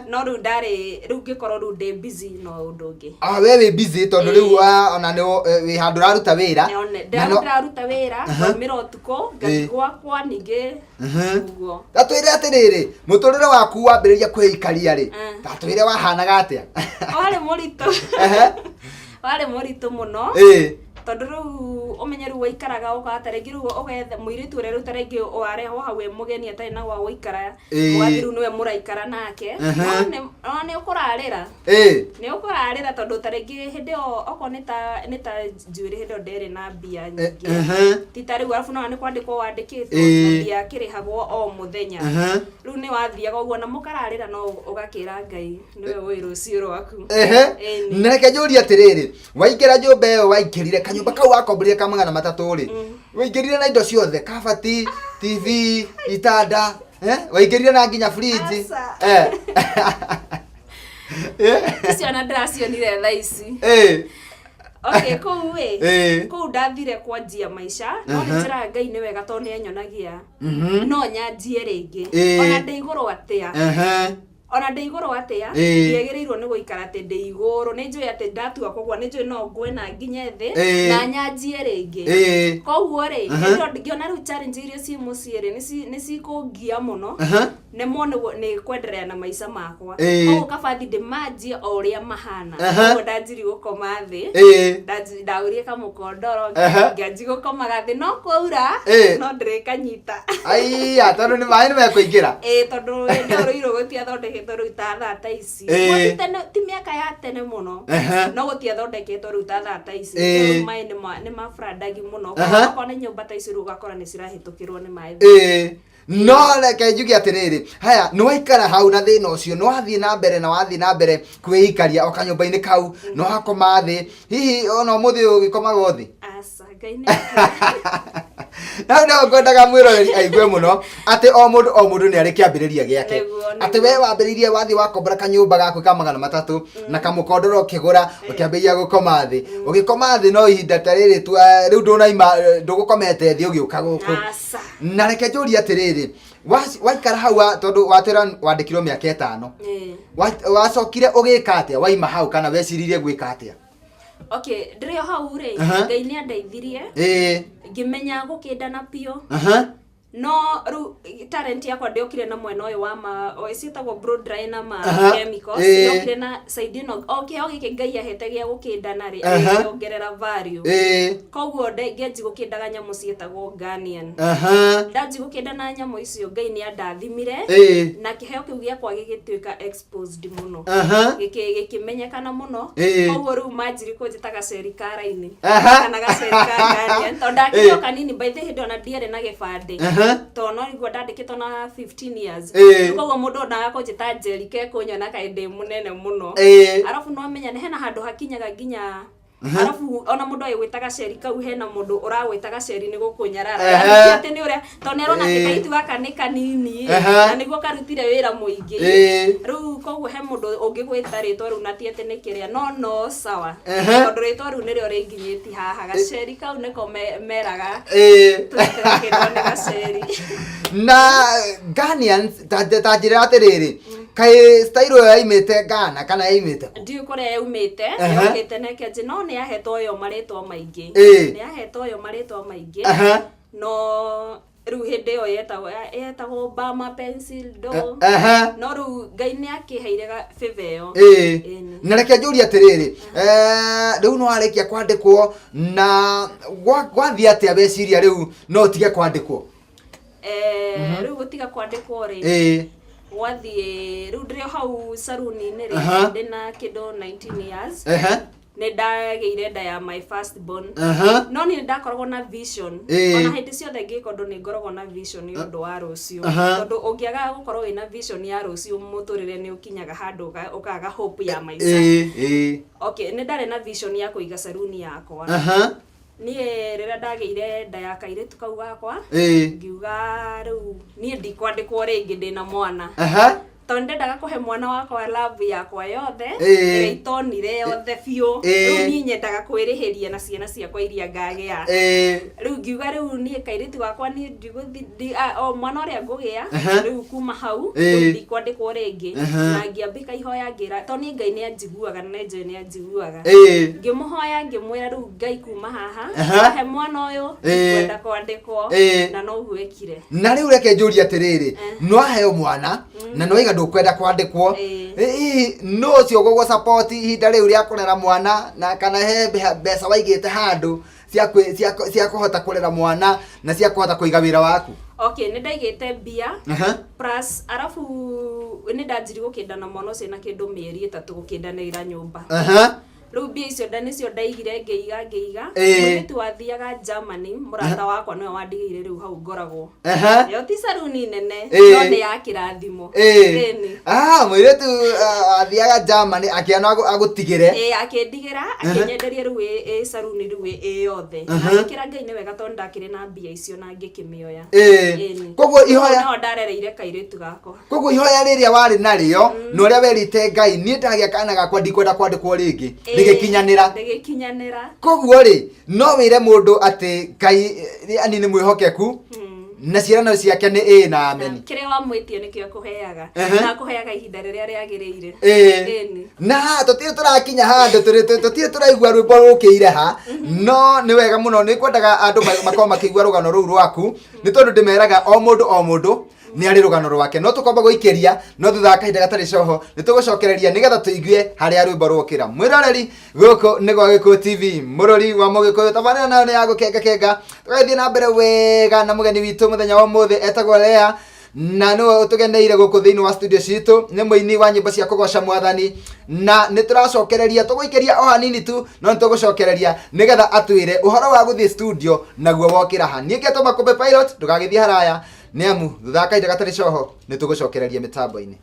No rĩu ndarĩ, rĩu ngĩkorwo rĩu ndĩ busy no ũndũ ũngĩ. Ah, we wĩ busy tondũ rĩu ona nĩ wĩ handũ ũraruta wĩra. Ndĩraruta wĩra, ngaumĩra ũtukũ ngathiĩ gwakwa ningĩ ũguo. Ta twĩre atĩrĩrĩ, mũtũrĩre waku wambĩrĩria kwĩikaria rĩ, ta twĩre wahanaga atĩa? Warĩ mũritũ. Warĩ mũritũ mũno, tondũ rĩu ũmenye rĩu waikaraga ũkaga ta rĩngĩ rĩu ũgetha mũirĩtu ũrĩa rĩu ta rĩngĩ warehwo hau e mũgeni atarĩ na gwa gũikara, ũgathiĩ rĩu nĩwe mũraikara nake. No nĩ ũkũrarĩra, nĩ ũkũrarĩra, tondũ ta rĩngĩ hĩndĩ ĩyo okorwo nĩ ta njuĩrĩ, hĩndĩ ĩyo nderĩ na mbia nyingĩ, ti ta rĩu, arabu no nĩ kwandĩkwo wandĩkĩtwo na mbia kĩrĩhagwo o mũthenya. Rĩu nĩ wathiaga ũguo na mũkararĩra, no ũgakĩra Ngai nĩwe ũĩ rũciũ rwaku. Ĩni. Na reke njũrie atĩrĩrĩ, waingĩra nyũmba ĩyo, waingĩrire kanyũmba kau wakomborire ka 300 rĩ, waingĩrire na indo ciothe, kabati, TV, itanda, waingĩrire na nginya fridge? Aca. Icio ona ndĩracionire thaa ici. Okay, kũu ĩ, kũu ndathire kwanjia maica, no nĩ njĩraga Ngai nĩ wega tondũ nĩ anyonagia no nyanjie rĩngĩ. Ona ndĩ igũrũ atĩa, ona ndĩ igũrũ atĩa, ndiagĩrĩirwo nĩ gũikara atĩ ndĩ igũrũ. Nĩ njũĩ atĩ ndatua kũgwa, nĩ njũĩ no ngwe na nginye thĩ na nyanjie rĩngĩ. Koguo rĩ, hĩndĩ ĩyo ngĩona rĩu challenge iria ciĩ mũciĩ rĩ, nĩ cikũngia mũno. Nemwo nĩ kwenderea na maica makwa. Koguo kaba thiĩ ndĩmanjie o ũrĩa mahana. Koguo ndanjirie gũkoma thĩ. Ndagũrire kamũkondoro, ngĩanjia gũkomaga thĩ, no kwaura no ndĩrĩkanyita. Aiya, tondũ nĩ maĩ nĩ mekũingĩra. Ĩĩ, tondũ hĩndĩ ĩyo rũirũ gũtiathondeketwo rĩu ta thaa ta ici. Ti tene, ti mĩaka ya tene mũno, no gũtiathondeketwo rĩu ta thaa ta ici. Rĩu maĩ nĩ mabradagi mũno. Okorwo nĩ nyũmba ta ici rĩu ũgakora nĩ cirahĩtũkĩrwo nĩ maĩ. No reke njuge atĩrĩrĩ, haya, nĩ waikara hau na thĩna ũcio, nĩ wathiĩ na mbere na wathiĩ na mbere kwĩikaria o kanyũmba-inĩ kau, nĩ wakoma thĩ, hihi ona ũmũthĩ ũyũ ũgĩkomaga o thĩ? Aca, Ngai nĩ Hau nĩho ngwendaga mwĩroreri aigue mũno atĩ o mũndũ o mũndũ nĩ arĩ kĩambĩrĩria gĩake. Atĩ we wambĩrĩirie wathiĩ wakombora kanyũmba gaku ka 300 na kamũkondoro ũkĩgũra, ũkĩambĩrĩria gũkoma thĩ. Ũgĩkoma thĩ no ihinda ta rĩrĩ tu, rĩu ndũnaima, ndũgũkomete thĩ ũgĩũka gũkũ. Aca. Na reke njũrie atĩrĩrĩ, waikara hau tondũ watwĩra wandĩkirwo mĩaka 5. Wacokire ũgĩka atĩa waima hau, kana weciririe gwĩka atĩa? Okay, ndĩrĩ o hau rĩ, Ngai nĩ andeithirie. Ngĩmenya gũkĩndana biũ. No rĩu talent yakwa ndĩokire na mwena ũyũ wa ma, o ciĩtagwo blow dry na ma chemicals. Ndĩokire na side ĩno, o kĩheo gĩkĩ Ngai ahete gĩa gũkĩndana rĩ, agĩkĩongerera value. Koguo ngĩanji gũkĩndaga nyamũ ciĩtagwo Ghanaian. Ndanji gũkĩnda na nyamũ icio, Ngai nĩ andathimire. Na kĩheo kĩu gĩakwa gĩgĩtuĩka exposed mũno. Gĩkĩmenyekana mũno. Koguo rĩu manjiri kũnjĩta gaceri ka raini. Kana gaceri ka Ghanaian. Tondũ ndakĩrĩ o kanini, by the way, hĩndĩ ona ndiarĩ na gĩbandĩ. Tondũ no nĩguo ndandĩkĩtwo na 15 years. Rĩu koguo mũndũ onaga kũnjĩta Njeri ke kũnyona kaĩ ndĩ mũnene mũno. Arabu no amenya hena handũ hakinyaga nginya arabu ona mũndũ agĩgwĩta gaceri kau, hena mũndũ ũragwĩta gaceri nĩ gũkũnyarara. Ti atĩ nĩ ũrĩa, tondũ nĩ arona atĩ kairĩtu gaka nĩ kanini na nĩguo karutire wĩra mũingĩ. Rĩu koguo he mũndũ ũngĩgwĩta rĩtwa rĩu na ti atĩ nĩ kĩrĩa, no no sawa. Tondũ rĩtwa rĩu nĩrĩo rĩnginyĩtie haha. Gaceri kau nĩko meraga tũgakĩrwo nĩ gaceri. Na Ghanaians, ta njĩra atĩrĩrĩ, kaĩ style ĩyo yaimĩte Ghana kana yaimĩte kũ? Ndiũĩ kũrĩa yaumĩte, yokĩte na ĩkĩanjia, no nĩ yahetwo yo marĩtwa maingĩ. Nĩ yahetwo yo marĩtwa maingĩ. No rĩu hĩndĩ ĩyo yetagwo Obama pencil do. No rĩu Ngai nĩ akĩheire favor ĩyo. Na reke njũrie atĩrĩrĩ, rĩu nĩ warĩkia kwandĩkwo na gwathiĩ atĩa weciria rĩu no ũtige kwandĩkwo? Rĩu gũtiga kwandĩkwo rĩ, gwathiĩ rĩu ndĩrĩ o hau saruni-inĩ rĩ, ndĩna kĩndũ 19 years. Nĩ ndagĩire nda ya my first born. No niĩ nĩ ndakoragwo na vision. Ona hĩndĩ ciothe ngĩka ũndũ nĩ ngoragwo na vision nĩ ũndũ wa rũciũ. Tondũ ũngĩaga gũkorwo wĩna vision ya rũciũ, mũtũrĩre nĩ ũkinyaga handũ ũkaga hope ya maica. Okay, nĩ ndarĩ na vision ya kũiga saruni yakwa. Niĩ rĩrĩa ndagĩire nda ya kairĩtu kau gakwa, ngiuga rĩu niĩ ndikwandĩkwo rĩngĩ ndĩna mwana. Tondũ ndendaga kũhe mwana wakwa love yakwa yothe, ĩrĩa itonire yothe biũ. Rĩu niĩ nyendaga kwĩrĩhĩria na ciana ciakwa iria ngagĩa. Rĩu ngiuga rĩu niĩ kairĩtu gakwa niĩ ndigũthi, o mwana ũrĩa ngũgĩa, rĩu kuma hau, rĩu ndikwandĩkwo rĩngĩ. Na ngĩambĩka ihoya ngĩra, tondũ niĩ Ngai nĩ anjiguaga na nĩ njũĩ nĩ anjiguaga. Ngĩmũhoya ngĩmwĩra rĩu Ngai kuma haha, he mwana ũyũ, ndikwenda kwandĩkwo, na noguo ekire. Na rĩu reke njũrie atĩrĩrĩ, no aheo mwana na no iga ndũkwenda kwandĩkwo, hihi no ũcio ũgũgũ support ihinda rĩu rĩa kũrera mwana, na kana he mbeca waigĩte handũ cia kũhota kũrera mwana na cia kũhota kũiga wĩra waku? Okay, nĩ ndaigĩte mbia plus arabu nĩ ndanjirie gũkĩndana mwana ũcio na kĩndũ mĩeri 3 gũkĩndanĩra nyũmba. Rĩu mbia icio nĩcio ndaigire ngĩiga ngĩiga. Mũirĩtu wathiaga Germany, mũrata wakwa nĩwe wandigĩire rĩu hau ngoragwo. Ĩyo ti saruni nene, no nĩ ya kĩrathimo. Ĩni. Mũirĩtu athiaga Germany akĩona agũtigĩre. Ĩĩ, akĩndigĩra, akĩnyenderia rĩu ĩ saruni rĩu ĩ yothe. Na ngĩkĩra Ngai nĩ wega tondũ ndakĩrĩ na mbia icio na ngĩkĩmĩoya. Ĩni. Koguo ihoya Koguo no ndarereire kairĩtu gakwa. Koguo ihoya rĩrĩa warĩ narĩo na ũrĩa werĩte Ngai, niĩ ndagĩa kana gakwa ndikwenda kwandĩkwo rĩngĩ, Ndĩgĩkinyanĩra. Ndĩgĩkinyanĩra. Koguo rĩ, no wĩre mũndũ atĩ Ngai yani nĩ mwĩhokeku na ciĩranĩro ciake nĩ ĩĩ na ameni. Kĩrĩa wamwĩtia nĩkĩo akũheaga. Na akũheaga ihinda rĩrĩa rĩagĩrĩire. Ĩni. Na tũtirĩ tũrakinya handũ tũtirĩ tũraigua rwĩmbo rũkĩire ha, no nĩ wega mũno, nĩ kwendaga andũ makorwo makĩigua rũgano rũu rwaku, nĩ tondũ ndĩmeraga o mũndũ o mũndũ nĩ arĩ rũgano rwake. No tũkwamba gũikĩria, no thutha wa kahinda gatarĩ coho nĩ tũgũcokereria nĩgetha tũigue harĩa rwĩmbo rwokĩra. Mwĩroreri, gũkũ nĩ gwa Gĩkũyũ TV, mũrori wa Mũgĩkũyũ, tabarĩra nayo nĩ ya gũkenga kenga. Tũgagĩthiĩ na mbere wega na mũgeni witũ mũthenya wa ũmũthĩ etagwo Lea, na nĩwe ũtũgeneire gũkũ thĩinĩ wa studio citũ. Nĩ mũini wa nyĩmbo cia kũgoca mwathani, na nĩ tũracokereria, tũgũikĩria o hanini tu, no nĩ tũgũcokereria nĩgetha atwĩre ũhoro wa gũthiĩ studio naguo wokĩra ha. Niĩ ngetwo Makũmbĩ Pilot, ndũgagĩthiĩ haraya, nĩ amu thutha wa kahinda gatarĩ coho nĩ tũgũcokereria mĩtambo-inĩ.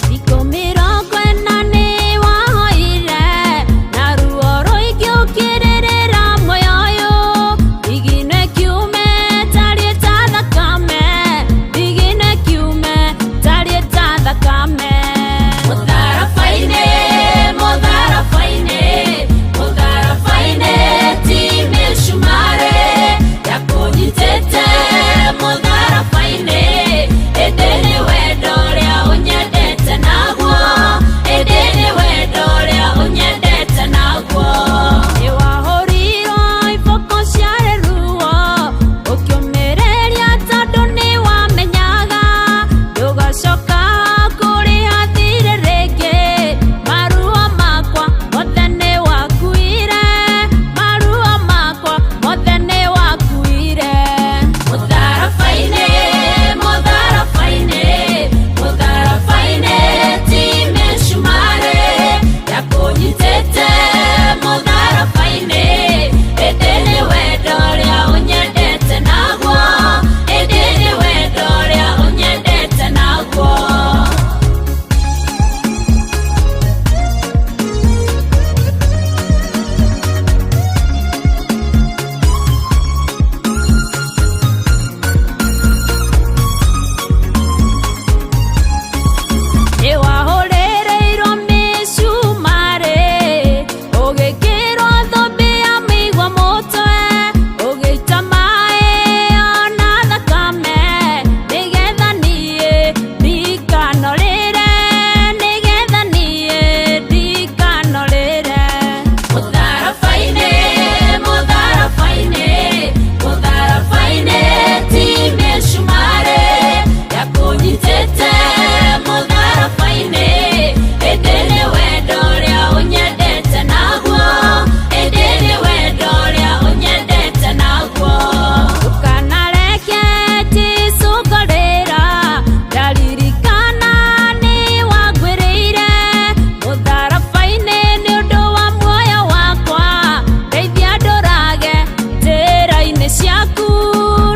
Thikũ 40 nĩ wahoire, na ruo rũingĩ ũkĩrĩrĩra muoyo ũyũ. Thigino ĩkiume tarĩ ta thakame, thigino ĩkiume tarĩ ta thakame. Mũtharaba-inĩ, mũtharaba-inĩ, mũtharaba-inĩ, ti mĩcumarĩ yakũnyitĩte mũtharaba-inĩ, ĩndĩ nĩ wendo ũrĩa ũnyendete naguo, ĩndĩ nĩ wendo ũrĩa ũnyendete naguo. Nĩ wahũrirwo iboko ciarĩ ruo, ũkĩũmĩrĩria tondũ nĩ wamenyaga ndũgacoka kũrĩha thirĩ rĩngĩ. Maruo makwa mothe nĩ wakuire, maruo makwa mothe nĩ wakuire. Mũtharaba-inĩ, mũtharaba-inĩ, mũtharaba-inĩ, ti mĩcumarĩ yakũnyitĩte mũtharaba-inĩ, ĩndĩ nĩ wendo ũrĩa ũnyendete naguo, ĩndĩ nĩ wendo ũrĩa ũnyendete naguo. Nĩ wahũrĩrĩirwo mĩcumarĩ, ũgĩkĩrwo thũmbĩ ya mĩigua mũtwe, ũgĩita maĩ ona thakame, nĩgetha niĩ ndikanorĩre, nĩgetha niĩ ndikanorĩre. Mũtharaba-inĩ, mũtharaba-inĩ, mũtharaba-inĩ, ti mĩcumarĩ yakũnyitĩte mũtharaba-inĩ, ĩndĩ nĩ wendo ũrĩa ũnyendete naguo, ĩndĩ nĩ wendo ũrĩa ũnyendete naguo. Ndũkanareke Jesũ ngorĩra, ndaririkana nĩ wangwĩrĩire mũtharaba-inĩ nĩ ũndũ wa muoyo wakwa. Ndeithia ndũrage njĩra-inĩ ciaku,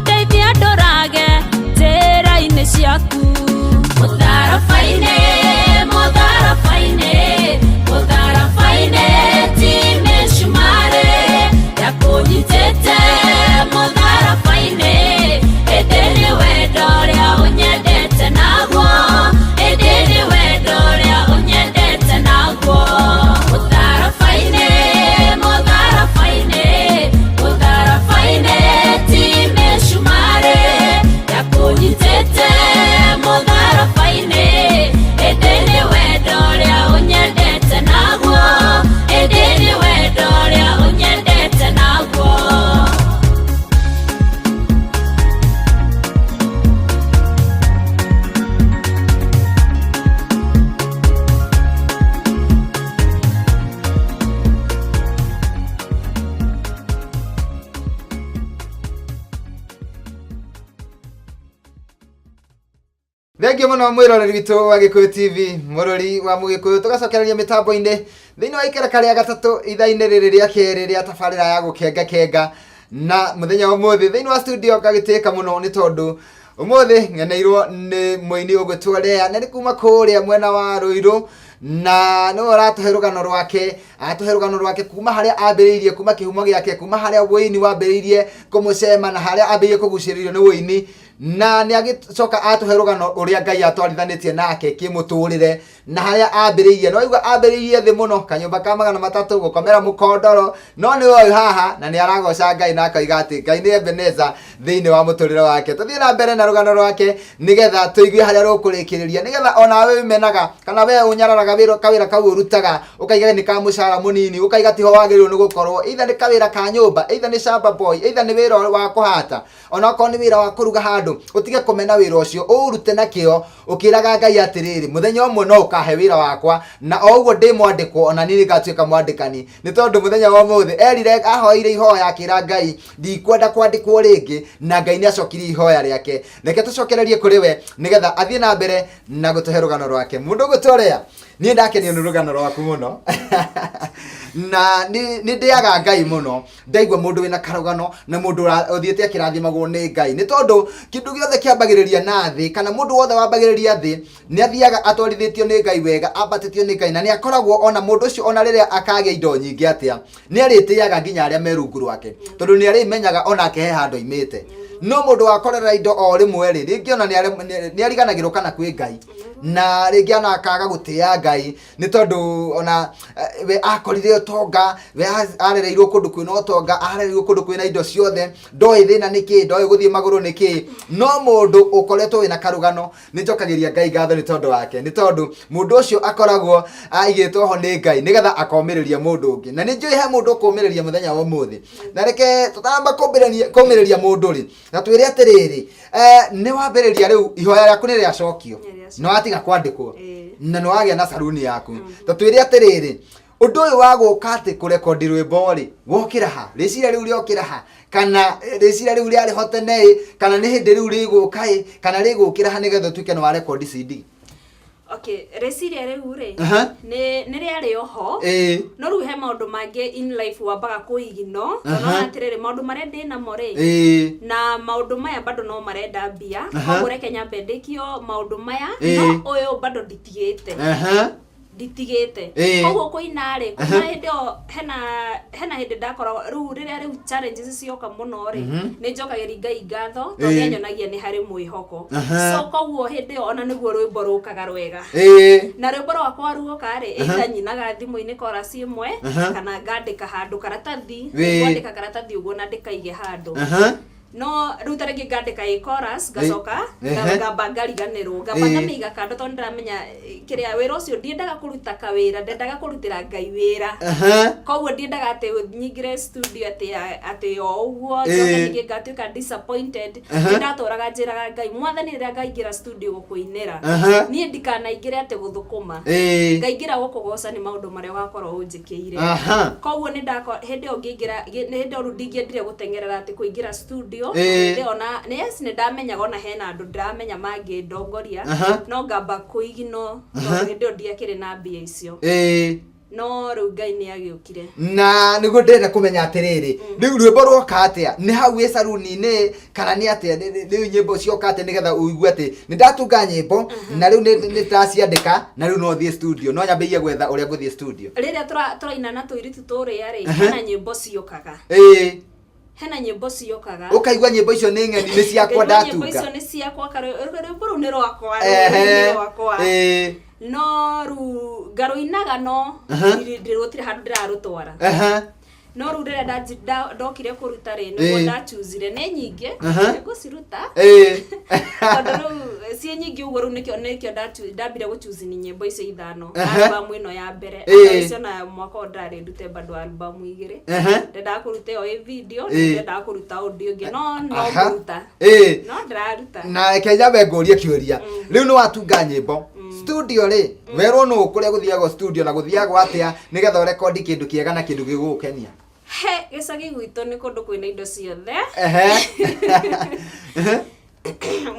ndeithia ndũrage njĩra-inĩ ciaku. Mũtharaba-inĩ, mũtharaba-inĩ, mũtharaba-inĩ, ti mĩcumarĩ yakũnyitĩte mũtharaba-inĩ, ĩndĩ nĩ wendo ũrĩa ũnyendete naguo, ĩndĩ nĩ wendo ũrĩa ũnyendete naguo. Mũtharaba-inĩ, mũtharaba-inĩ, mũtharaba-inĩ, ti mĩcumarĩ yakũnyitĩte mũtharaba-inĩ, ĩndĩ nĩ wendo ũrĩa ũnyendete naguo, ĩndĩ nĩ wendo ũrĩa ũnyendete naguo. Thengiũ mũno mwĩroreri witũ wa Gĩkũyũ TV, mũrori wa Mũgĩkũyũ, tũgacokereria mĩtambo-inĩ thĩinĩ wa ikereka rĩa gatatũ ithaa-inĩ rĩrĩ rĩa kerĩ rĩa tabarĩra ya gũkenga kenga. Na mũthenya wa ũmũthĩ thĩinĩ wa studio ngagĩtĩka mũno nĩ tondũ ũmũthĩ ng'eneirwo nĩ mũini ũgwĩtwo Lea, na nĩ kuma kũrĩa mwena wa Ruiru, Na nĩwe ũratũhe rũgano rwake, atũhe rũgano rwake kuma harĩa ambĩrĩirie, kuma kĩhumo gĩake, kuma harĩa wũini wambĩrĩirie kũmũcema na harĩa ambĩrĩirie kũgucĩrĩrio nĩ wũini. Na nĩ agĩcoka atũhe rũgano ũrĩa Ngai atwarithanĩtie nake kĩmũtũrĩre na harĩa ambĩrĩirie. No igua ambĩrĩirie thĩ mũno, kanyũmba ka 300, gũkomera mũkondoro, no nĩ ũyũ haha na nĩ aragoca Ngai na akoiga atĩ Ngai nĩ Ebeneza thĩinĩ wa mũtũrĩre wake. Tũthiĩ na mbere na rũgano rwake nĩgetha tũigue harĩa rũkũrĩkĩrĩria, nĩgetha onawe wĩmenaga kana we ũnyararaga wĩra kawĩra kau ũrutaga, ũkaiga nĩ ka mũcara mũnini, ũkaiga tiho wagĩrĩirwo nĩ gũkorwo, either nĩ kawĩra ka nyũmba, either nĩ shamba boy, either nĩ wĩra wa kũhata, onakorwo nĩ wĩra wa kũruga handũ, ũtige kũmena wĩra ũcio, ũũrute na kĩo ũkĩraga Ngai atĩrĩrĩ, mũthenya ũmwe no ũkahe wĩra wakwa, na o ũguo ndĩ mwandĩkwo ona niĩ nĩngatuĩka mwandĩkani. Nĩ tondũ mũthenya wa ũmũthĩ erire, ahoeire ihoya akĩra Ngai ndikwenda kwandĩkwo rĩngĩ, na Ngai nĩ acokirie ihoya rĩake. Reke tũcokererie kũrĩ we nĩgetha athiĩ na mbere na gũtũhe rũgano rwake. Mũndũ ũgũtũrĩa, niĩ ndakenio nĩ rũgano rwaku mũno na nĩ ndĩaga Ngai mũno ndaigua mũndũ wĩna karũgano na mũndũ ũthiĩte akĩrathimagwo nĩ Ngai, nĩ tondũ kĩndũ gĩothe kĩambagĩrĩria na thĩ, kana mũndũ wothe wambagĩrĩria thĩ nĩ athiaga atwarithĩtio nĩ Ngai wega, ambatĩtio nĩ Ngai, na nĩ akoragwo ona mũndũ ũcio ona rĩrĩa akagĩa indo nyingĩ atĩa, nĩ arĩtĩaga nginya arĩa me rungu rwake, tondũ nĩ arĩmenyaga onake he handũ aimĩte. No mũndũ wakorera indo o rĩmwe rĩ, rĩngĩ ona nĩ ariganagĩrwo kana kwĩ Ngai, na rĩngĩ ona akaga gũtĩa Ngai, nĩ tondũ ona we akorire ũtonga, we arereirwo kũndũ kwĩna ũtonga, arereirwo kũndũ kwĩna indo ciothe, ndoĩ thĩna nĩ kĩ, ndoĩ gũthiĩ magũrũ nĩ kĩ. No mũndũ ũkoretwo wĩna karũgano, nĩ njokagĩria Ngai ngatho nĩ tondũ wake, nĩ tondũ mũndũ ũcio akoragwo aigĩtwo ho nĩ Ngai nĩgetha akomĩrĩria mũndũ ũngĩ. Na nĩ njũĩ he mũndũ ũkũmĩrĩria mũthenya wa ũmũthĩ. Na reke tũtaramba kũmĩrĩria mũndũ rĩ, na twĩre atĩrĩrĩ, nĩ wambĩrĩria rĩu ihoya rĩaku nĩ rĩacokio, nĩ watiga kwandĩkwo na nĩ wagĩa na saruni yaku. Ta twĩre atĩrĩrĩ, ũndũ ũyũ wa gũka atĩ kũrekondi rwĩmbo rĩ, wokĩra ha? Rĩciria rĩu rĩokĩra ha? Kana rĩciria rĩu rĩarĩ ho tene ĩ, kana nĩ hĩndĩ rĩu rĩgũka ĩ, kana rĩgũkĩra ha nĩgetha ũtuĩke nĩ warekondi CD? Okay, rĩciria rĩu rĩ, nĩ rĩarĩ oho, no rĩu he maũndũ mangĩ in life wambaga kũigino, tondũ atĩrĩrĩ, maũndũ marĩa ndĩ namo rĩ, na maũndũ maya bado no marenda mbia, koguo reke nyambe ndĩkio maũndũ maya, no ũyũ bado nditigĩte. Nditigĩte. Koguo kũina rĩ, kuma hĩndĩ ĩyo hena hĩndĩ ndakoragwo rĩu rĩrĩa rĩu challenges cioka mũno rĩ, nĩ njokagĩria Ngai ngatho tondũ nĩ anyonagia nĩ harĩ mwĩhoko. So koguo hĩndĩ ĩyo ona nĩguo rwĩmbo rũkaga rwega. Na rwĩmbo rwakwa ruoka rĩ, either nyinaga thimũ-inĩ chorus ĩmwe, kana ngandĩka handũ karatathi, ngwandĩka karatathi ũguo na ndĩkaige handũ. No rĩu ta rĩngĩ ngandĩka ĩ chorus, ngacoka ngamba ngariganĩrwo, ngamba ngamĩiga kando tondũ ndĩramenya kĩrĩa wĩra ũcio ndiendaga kũruta kawĩra, ndendaga kũrutĩra Ngai wĩra. Koguo ndiendaga atĩ nyingĩre studio atĩ o ũguo njoke ningĩ ngatuĩka disappointed. Nĩ ndatũraga njĩraga Ngai, Mwathani rĩrĩa ngaingĩra studio gũkũinĩra, niĩ ndikanaingĩre atĩ gũthũkũma, ngaingĩra gũkũgoca nĩ maũndũ marĩa ũgakorwo ũnjĩkĩire. Koguo nĩ ndako hĩndĩ ĩyo ngĩingĩra, nĩ hĩndĩ ĩyo rĩu ndingĩendire gũteng'erera atĩ kũingĩra studio. Hĩndĩ ĩyo na yes nĩ ndamenyaga ona hena andũ ndĩramenya mangĩndongoria, no ngamba kũiginwo tondũ hĩndĩ ĩyo ndiakĩrĩ na mbia icio. No rĩu Ngai nĩ agĩũkire. Na nĩguo ndĩrenda kũmenya atĩrĩrĩ, rĩu rwĩmbo rwoka atĩa? Nĩ hau wĩ saruni-inĩ kana nĩ atĩa? Rĩu nyĩmbo cioka atĩa nĩgetha ũigue atĩ nĩ ndatunga nyĩmbo na rĩu nĩ ndaciandĩka na rĩu no thiĩ studio, no nyambĩrĩrie gwetha ũrĩa ngũthiĩ studio? Rĩrĩa tũraina na tũirĩtu tũrĩa rĩ, hena nyĩmbo ciokaga. Hena nyĩmbo ciokaga. Ũkaigua nyĩmbo icio nĩ ng'eni, nĩ ciakwa. Ngaigua nyĩmbo icio ndatunga. Nĩ ciakwa, rwĩmbo rũu nĩ rwakwa, rũu nĩ rwakwa. No rĩu ngarũinaga no gũtirĩ handũ ndĩrarũtwara. No rĩu rĩrĩa ndokire kũruta rĩ, nĩguo ndachuzire nĩ nyingĩ, nĩngũciruta tondũ rĩu ciĩ nyingĩ ũguo, rĩu nĩkĩo ndambire gũchuzi ni nyĩmbo icio ithano, album ĩno ya mbere. Otherwise ona mwaka ũyũ ndarĩ ndute bado album igĩrĩ. Ndendaga kũruta ĩyo ĩ video, ndendaga kũruta audio ĩngĩ, no no ngũruta. No ndĩraruta. Na reke nyambe ngũrie kĩũria. Rĩu nĩ watunga nyĩmbo, studio rĩ, werwo nũ kũrĩa gũthiagwo studio na gũthiagwo atĩa nĩgetha ũrekondi kĩndũ kĩega na kĩndũ gĩgũgũkenia? He gĩcagi gwitũ nĩ kũndũ kwĩna indo ciothe.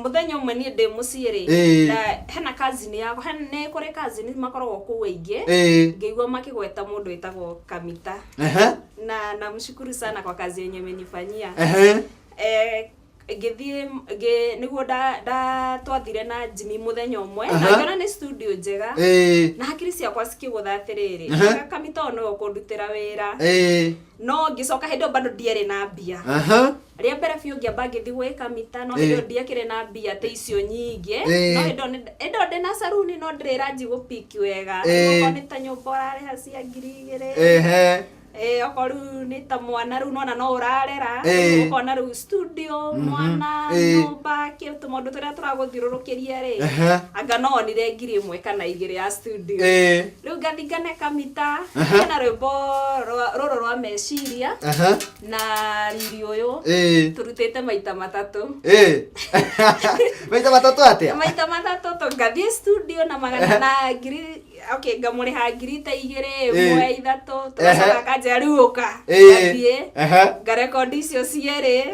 Mũthenya ũmwe niĩ ndĩ mũciĩ rĩ, hena cousin yakwa, nĩ kũrĩ cousin makoragwo kũu aingĩ, ngĩigua makĩgweta mũndũ wĩtagwo Kamita, na namshukuru sana kwa kazi yenye amenifanyia. Ngĩthiĩ nĩguo twathire na Jimmy mũthenya ũmwe na ngĩona nĩ studio njega na hakiri ciakwa cikĩgũtha atĩrĩrĩ, Kamita ũyũ nĩwe ũkũndutĩra wĩra. No ngĩcoka hĩndĩ ĩyo bado ndiarĩ na mbia. Rĩa mbere biũ ngĩamba ngĩthiĩ gwĩ Kamita, no hĩndĩ ĩyo ndiakĩrĩ na mbia ta icio nyingĩ. No hĩndĩ ĩyo hĩndĩ ĩyo ndĩna saruni no ndĩrĩranji gũpiki wega. Okorwo nĩ ta nyũmba ũrarĩha cia 2000. Okorwo rĩu nĩ ta mwana rĩu nona no ũrarera. Ũkona rĩu studio, mwana, nyũmba, kĩ tũmaũndũ tũrĩa tũragũthiũrũrũkĩria rĩ, anga no onire 1000 kana 2 ya studio. Rĩu ngathi ngane Kamita, hena rwĩmbo rũrũ rwa meciria na riri ũyũ tũrutĩte maita matatũ. Maita matatũ atĩa? Maita matatũ ngathiĩ studio na magana na ngiri, okay, ngamũrĩha 2,000, 1, 3, tũgacoka akanjĩra rĩu ũka. Ngathiĩ, ngarekondi icio cierĩ.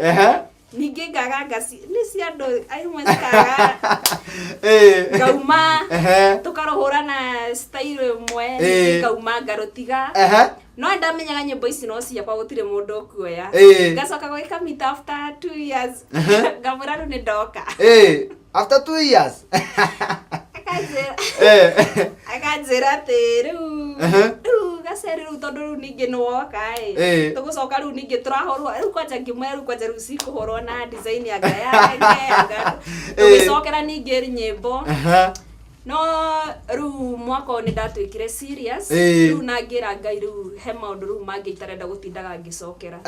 Ningĩ ngaga ngaci nĩ cia andũ imwe cikaga ngauma tũkarũhũra na style ĩmwe, ningĩ ngauma ngarũtiga. No ndamenyaga nyĩmbo ici no ciakwa, gũtirĩ mũndũ ũkuoya. Ngacoka gwĩ Kamita after 2 years, ngamwĩra rĩu nĩ ndoka. After 2 years. Akanjĩra akanjĩra atĩ rĩu rĩu gaceri rĩu tondũ rĩu ningĩ nĩ woka ĩ, tũgũcoka rĩu ningĩ tũrahũrwo rĩu kwanja, ngĩmwĩra rĩu kwanja rĩu cikũhũrwo na design anga ya rege anga tũgĩcokera ningĩ nyĩmbo. No rĩu mwaka ũyũ nĩ ndatuĩkire serious. Rĩu na ngĩra Ngai rĩu he maũndũ rĩu mangĩ itarenda gũtindaga ngĩcokera.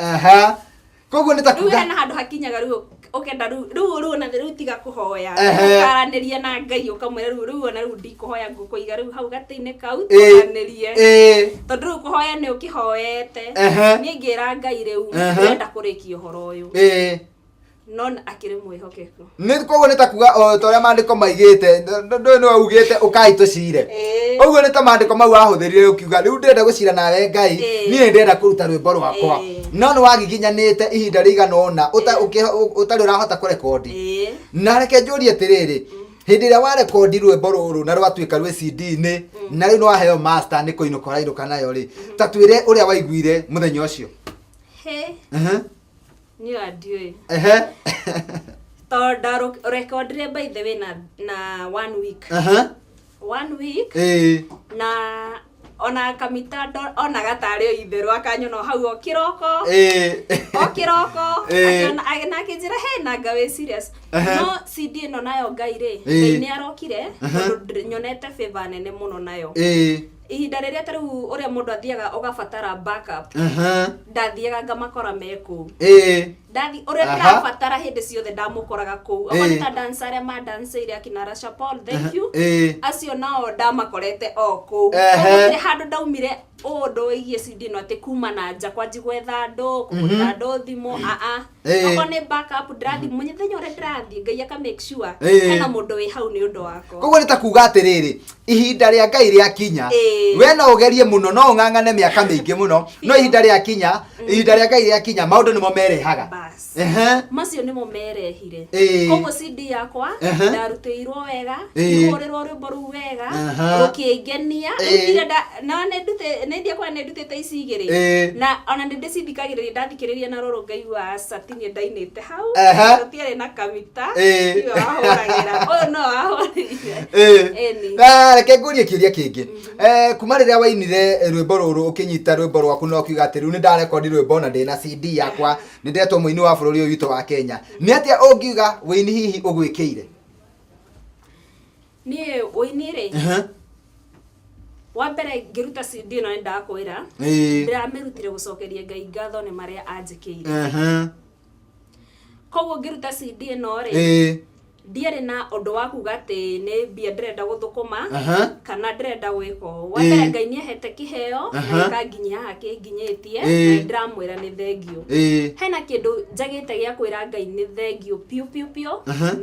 Koguo nĩ ta rĩu kuga hena handũ hakinyaga rĩu ũkenda rĩu rĩu rĩu ona rĩu tiga kũhoya, ũkaranĩria na Ngai ũkamwĩra rĩu rĩu ona rĩu ndikũhoya, ngũkũiga rĩu hau gatĩ-inĩ kau twaranĩrie, tondũ rĩu kũhoya nĩ ũkĩhoete. Niĩ ngĩra Ngai rĩu ndĩrenda kũrĩkia ũhoro ũyũ, no akĩrĩ mwĩhokeku. Nĩ koguo nĩ ta kuga o ta ũrĩa maandĩko maigĩte, ndũĩ nĩwe ugĩte ũkai tũcire. Ũguo nĩ ta maandĩko mau wahũthĩrire ũkiuga rĩu ndĩrenda gũcira nawe Ngai, niĩ nĩ ndĩrenda kũruta rwĩmbo rwakwa. No nĩ wagiginyanĩte ihinda rĩigana ũna ũtarĩ ũrahota kũrekondi. Na reke njũrie atĩrĩrĩ, hĩndĩ ĩrĩa warekondi rwĩmbo rũrũ na rwatuĩka rwĩ CD-inĩ na rĩu nĩ waheo master nĩ kũinũka ũrainũka nayo rĩ, ta twĩre ũrĩa waiguire mũthenya ũcio. He niĩ ona ndiũĩ tondũ ndarekondire by the way na one week, one week, na ona Kamita onaga tarĩ o itherũ, akanyona o hau o kĩroko, o kĩroko, akĩona na akĩnjĩra he na nga wĩ serious. No CD ĩno nayo Ngai rĩ, Ngai nĩ arokire tondũ nyonete favor nene mũno nayo ihinda rĩrĩa ta rĩu ũrĩa mũndũ athiaga ũgabatara backup, ndathiaga ngamakora me kũu. Ndathi ũrĩa ndĩrabatara hĩndĩ ciothe ndamũkoraga kũu. Okorwo nĩ ta dancer arĩa mandanceire, akina Rasha Paul, thank you, acio nao ndamakorete o kũu. Gũtirĩ handũ ndaumire ũndũ wĩgiĩ CD ĩno atĩ kuma na nja kwanji gwetha andũ, kũhũrĩra andũ thimũ, aa. Okorwo nĩ backup ndĩrathiĩ mũthenya ũrĩa ndĩrathiĩ, Ngai aka make sure hena mũndũ wĩ hau nĩ ũndũ wakwa. Koguo nĩ ta kuga atĩrĩrĩ, ihinda rĩa Ngai rĩakinya, we no ũgerie mũno, no ũng'ang'ane mĩaka mĩingĩ mũno, no ihinda rĩakinya, ihinda rĩa Ngai rĩakinya, maũndũ nĩmo merehaga. Bas. Macio nĩmo merehire. Koguo CD yakwa ndarutĩirwo wega, ngĩhũrĩrwo rwĩmbo rũu wega, rũkĩngenia. Rĩu ndirĩ na nĩ ndute nĩ ndiakwa nĩ ndutĩte ici igĩrĩ, na ona nĩ ndĩcithikagĩrĩria, ndathikĩrĩria na rũrũ ngaigua aca ti niĩ ndainĩte hau. Tũtiarĩ na Kamita, tiwe wahũragĩra, ũyũ no wahũrĩire. Ĩni. Na reke ngũrie kĩũria kĩngĩ. Kuma rĩrĩa wainire rwĩmbo rũrũ, ũkĩnyita rwĩmbo rwaku na ũkiuga atĩ rĩu nĩ ndarekondi rwĩmbo na ndĩna CD yakwa, nĩ ndetwo mũini wa bũrũri ũyũ witũ wa Kenya, nĩ atĩa ũngiuga wĩini hihi ũgwĩkĩire? Niĩ ũini rĩ, wa mbere ngĩruta CD ĩno nĩ ndakwĩra ndĩramĩrutire gũcokeria Ngai ngatho nĩ marĩa anjĩkĩire. Koguo ngĩruta CD ĩno rĩ, ndiarĩ na ũndũ wa kuga atĩ nĩ mbia ndĩrenda gũthũkũma kana ndĩrenda gwĩka ũũ. Wa mbere, Ngai nĩ ahete kĩheo na gĩkanginyia haha kĩnginyĩtie, na ndĩramwĩra nĩ thengiũ. Hena kĩndũ njagĩte gĩa kwĩra Ngai nĩ thengiũ piũ piũ piũ,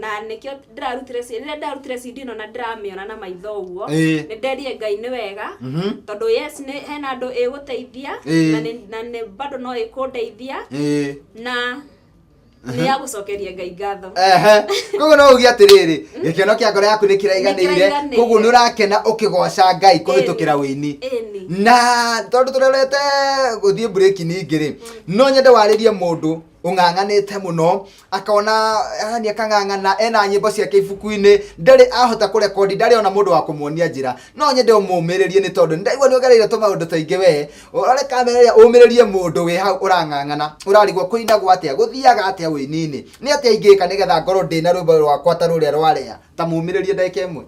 na nĩkĩo ndĩrarutire rĩrĩa ndarutire CD ĩno na ndĩramĩona na maitho ũguo, nĩ nderire Ngai nĩ wega, tondũ yes, nĩ hena andũ ĩgũteithia, na nĩ bado no ĩkũndeithia, na nĩ ya gũcokeria Ngai ngatho. Koguo no uge atĩrĩrĩ, gĩkeno kĩa ngoro yaku nĩ kĩraiganĩire. Nĩkĩraiganĩire. Koguo nĩ ũrakena ũkĩgoca Ngai kũhĩtũkĩra wĩini. Ĩni. Na tondũ tũrorete gũthiĩ break ningĩ rĩ, no nyende warĩrie mũndũ Ũng'ang'anĩte mũno akona yani akang'ang'ana ena nyĩmbo ciake ibuku-inĩ, ndarĩ ahota kũrekondi, ndarĩ ona mũndũ wa kũmuonia njĩra. No nyende ũmũmĩrĩrie nĩ tondũ nĩndaigua nĩ ũgereire tũmaũndũ tũingĩ. We ũrore kamera ĩrĩa, ũmĩrĩrie mũndũ wĩ hau ũrang'ang'ana, ũrarigwo kũinagwo atĩa, gũthiaga atĩa ũini-inĩ, nĩ atĩa ingĩka nĩgetha ngorwo ndĩna rwĩmbo rwakwa ta rũrĩa rwarĩa, ta mũmĩrĩrie ndagĩka ĩmwe.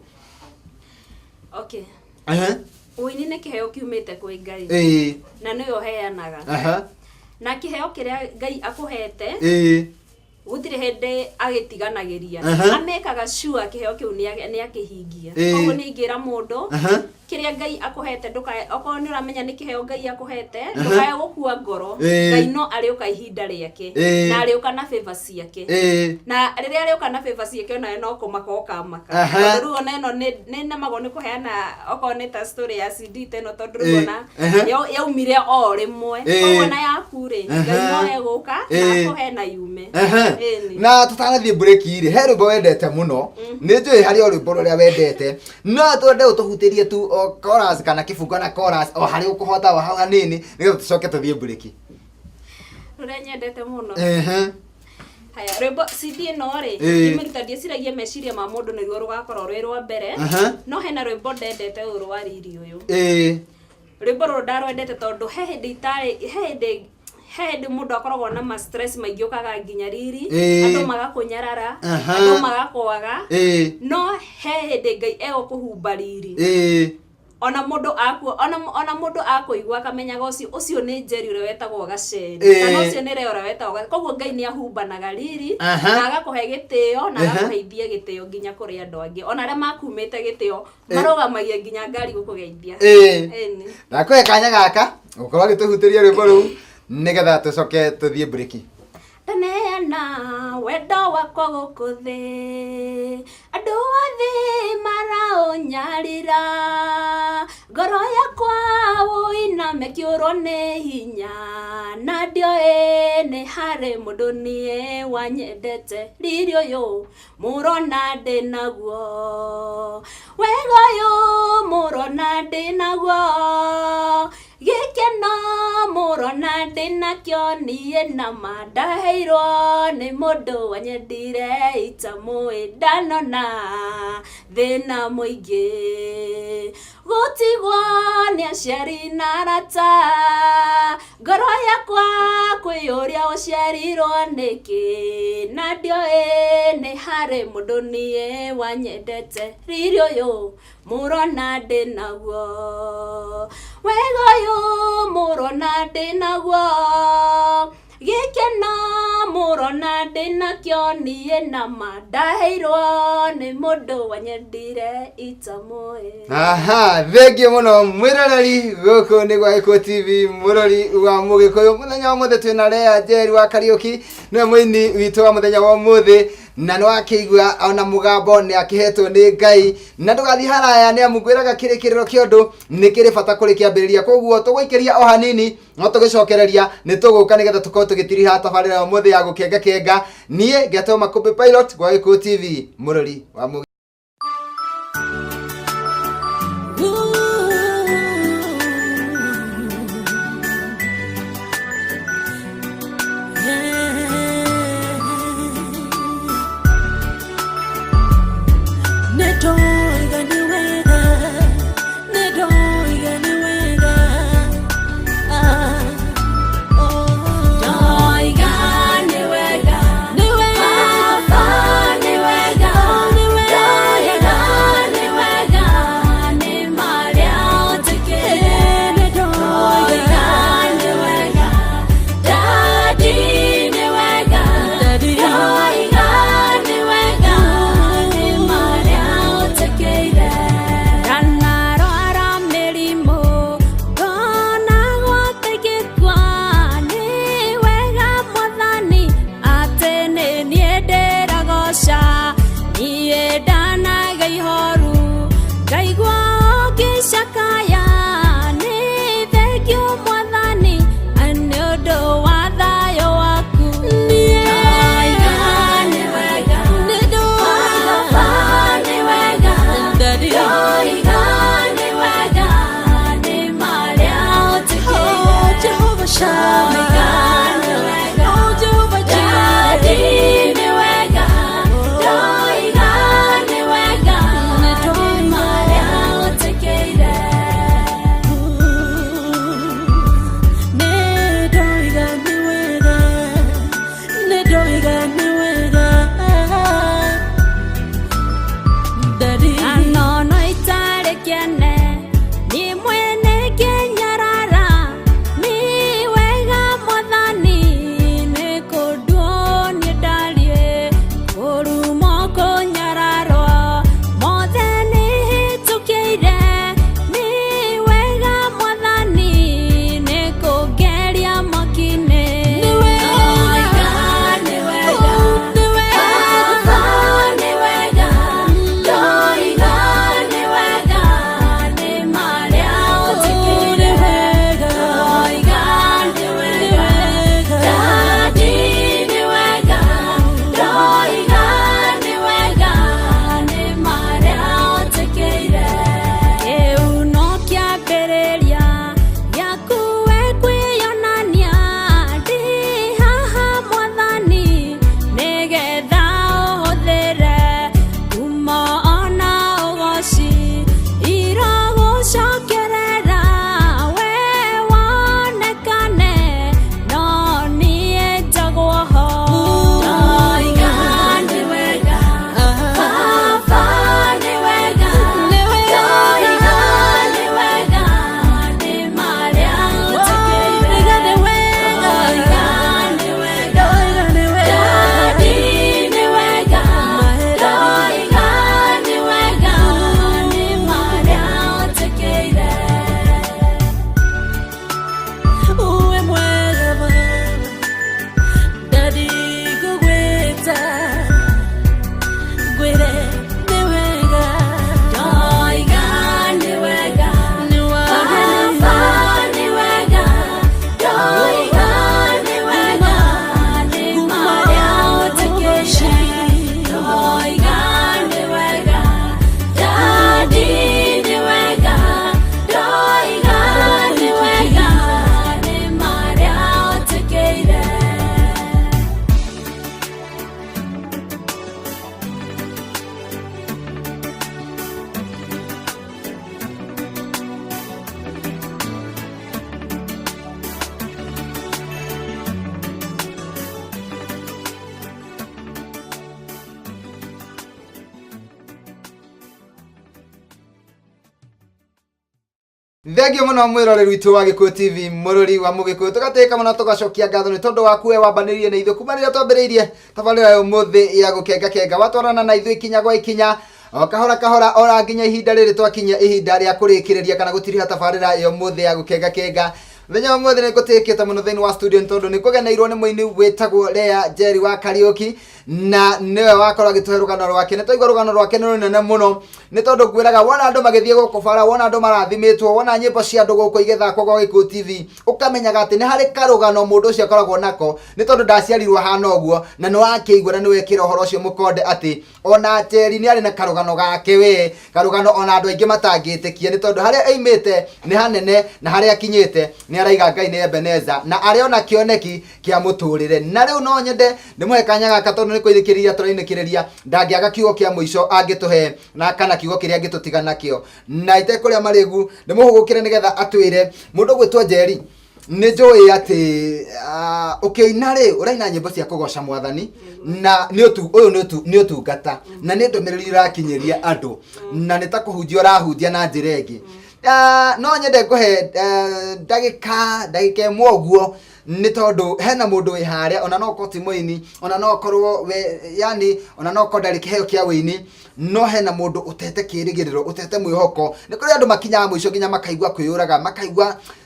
Okay. Ũini nĩ kĩheo kiumĩte kwĩ Ngai na nĩwe ũheanaga, na kĩheo kĩrĩa Ngai akũhete gũtirĩ hĩndĩ agĩtiganagĩria. Amekaga sure kĩheo kĩu nĩ akĩhingia. Koguo nĩ ingĩra mũndũ, kĩrĩa Ngai akũhete, ndũkae, okorwo nĩ ũramenya nĩ kĩheo Ngai akũhete, ndũkae gũkua ngoro. Ngai no arĩũka ihinda rĩake na arĩũka na favor ciake, na rĩrĩa arĩũka na favor ciake, onawe no kũmaka ũkamaka. Tondũ rĩu ona ĩno nĩ nemagwo nĩ kũheana, okorwo nĩ ta story ya CD ta ĩno, tondũ rĩu ona yaumire o rĩmwe. Koguo na yaku rĩ, Ngai no egũka na akũhe na yume. Ĩni. Na tũtanathiĩ mburĩki rĩ, he rwĩmbo wendete mũno, nĩ njũĩ harĩ o rwĩmbo rũrĩa wendete, no twende ũtũhutĩrie tu o chorus kana kĩbungo na chorus o harĩa ũkũhota, o hau hanini, nĩgetha tũcoke tũthiĩ mburĩki. Rũrĩa nyendete mũno? Haya, rwĩmbo CD ĩno rĩ, ndĩmĩruta ndiĩciragia meciria ma mũndũ nĩruo rũgakorwo rwĩ rwa mbere. No hena rwĩmbo ndendete, rũrũ rwa riri ũyũ. Rwĩmbo rũrũ ndarwendete tondũ he hĩndĩ itarĩ, he hĩndĩ mũndũ akoragwo na ma stress maingĩ, ũkaga nginya riri, andũ magakũnyarara, andũ magakwaga, no he hĩndĩ Ngai egũkũhumba riri. Ona mũndũ akuo, ona mũndũ akũigua akamenyaga ũcio nĩ Njeri ũrĩa wetagwo Gaceri, kana ũcio nĩ Leo ũrĩa wetagwo Gaceri. Koguo Ngai nĩ ahumbanaga riri na agakũhe gĩtĩo na agakũheithia gĩtĩo nginya kũrĩ andũ angĩ, ona arĩa makumĩte gĩtĩo marũgamagia nginya ngari gũkũgeithia. Ĩni. Ndakũhe kanya gaka gũkorwo agĩtũhutĩria rwĩmbo rũu nĩgetha tũcoke tũthiĩ mburĩki. Ndaneana wendo wakwa gũkũ thĩ, andũ a thĩ maraũnyarira, ngoro yakwa ũiname kĩũrwo nĩ hinya, na ndioĩ nĩ harĩ mũndũ niĩ wanyendete. Riri ũyũ mũrona ndĩ naguo, wega ũyũ mũrona ndĩ naguo, gĩkeno mũrona ndĩ nakĩo, niĩ nama ndaheirwo nĩ mũndũ wanyendire itamũĩ. Ndanona thĩna mũingĩ, gũtigwo nĩ aciari na arata, ngoro yakwa kwĩyũria ũciarirwo nĩkĩ, na ndioĩ nĩ harĩ mũndũ niĩ wanyendete. Riri ũyũ mũrona ndĩ naguo, wega ũyũ mũrona ndĩ naguo, gĩkeno mũrona ndĩ nakĩo, niĩ nama ndaheirwo nĩ mũndũ wanyendire itamũĩ. Aha, thengiũ mũno mwĩroreri, gũkũ nĩ gwa Gĩkũyũ TV, mũrori wa Mũgĩkũyũ. Mũthenya wa mũthĩ twĩna Lea Njeri wa Kariũki, nĩwe mũini witũ wa mũthenya wa ũmũthĩ, na nĩ wakĩigua ona mũgambo nĩ akĩhetwo nĩ Ngai. Na ndũgathiĩ haraya, nĩ amu ngwĩraga kĩrĩkĩrĩro kĩa ũndũ nĩ kĩrĩ bata kũrĩ kĩambĩrĩria. Koguo tũgũikĩria o hanini, no tũgĩcokereria nĩ tũgũka nĩgetha tũkorwo tũgĩtiriha tabarĩra ya ũmũthĩ ya gũkengakenga. Niĩ ngetwo Makũmbĩ Pilot, gwa Gĩkũyũ TV, mũrori wa Mũgĩ. Nĩndoiga nĩ wega, nĩndoiga nĩ wega. Ah, oh. Ndoiga nĩ wega, nĩ wega, Baba nĩ wega, nĩ wega. Thengio mũno mwĩroreri witũ wa Gĩkũyũ TV, mũrori wa Mũgĩkũyũ. Tũgatĩĩka mũno, tũgacokia ngatho nĩ tondũ waku we wambanĩrĩire na ithuĩ kuma rĩrĩa twambĩrĩirie tabarĩra ya ũmũthĩ ya gũkenga kenga. Watwarana na ithuĩ ikinya gwa ikinya, o kahora kahora, ora nginya ihinda rĩrĩ twakinyia ihinda rĩa kũrĩkĩrĩria kana gũtiriha tabarĩra ya ũmũthĩ ya gũkenga kenga. Mũthenya wa ũmũthĩ nĩ ngũtĩĩkĩte mũno thĩinĩ wa studio nĩ tondũ nĩ kũgeneirwo nĩ mũini wĩtagwo Lea Njeri wa Kariũki, na nĩwe wakorwo agĩtũhe rũgano rwake. Nĩ twaigua rũgano rwake nĩ rũnene mũno, nĩ tondũ ngwĩraga wona andũ magĩthiĩ gũkũ bara, wona andũ marathimĩtwo, wona nyĩmbo cia andũ gũkũ igĩthakwo gwa Gĩkũyũ TV, ũkamenyaga atĩ nĩ harĩ karũgano mũndũ ũcio akoragwo nako, nĩ tondũ ndaciarirwo ahana ũguo, na nĩ wakĩigua na nĩ wekĩra ũhoro ũcio mũkonde atĩ ona Njeri nĩ arĩ na karũgano gake we, karũgano ona andũ aingĩ matangĩtĩkia, nĩ tondũ harĩa aimĩte nĩ hanene na harĩa akinyĩte nĩ araiga Ngai nĩ Ebeneza, na arĩ ona kĩoneki kĩa mũtũrĩre. Na rĩu no nyende ndĩmũhe kanya gaka, tondũ nĩ kũinĩkĩrĩria tũrainĩkĩrĩria, ndangĩaga kiugo kĩa mũico angĩtũhe na kana kiugo kĩrĩa angĩtũtiga nakĩo, na itekũrĩa marĩgu ndĩmũhũgũkĩre nĩgetha atwĩre. Mũndũ ũgwĩtwo Njeri, nĩ njũĩ atĩ ũkĩina rĩ, ũraina nyĩmbo cia kũgoca mwathani, na nĩ ũtu ũyũ nĩ ũtu nĩ ũtungata na nĩ ndũmĩrĩri ũrakinyĩria andũ, na nĩ ta kũhunjia ũrahunjia na njĩra ĩngĩ. No nyende ngũhe ndagĩka ĩmwe ũguo, nĩ tondũ hena mũndũ wĩ harĩa, ona no ũkorwo ti mũini, ona no ũkorwo we, yani ona no ũkorwo ndarĩ kĩheo kĩa wĩini, no hena mũndũ ũtete kĩrĩgĩrĩro, ũtete mwĩhoko. Nĩ kũrĩ andũ makinyaga mũico nginya makaigua kwĩyũraga,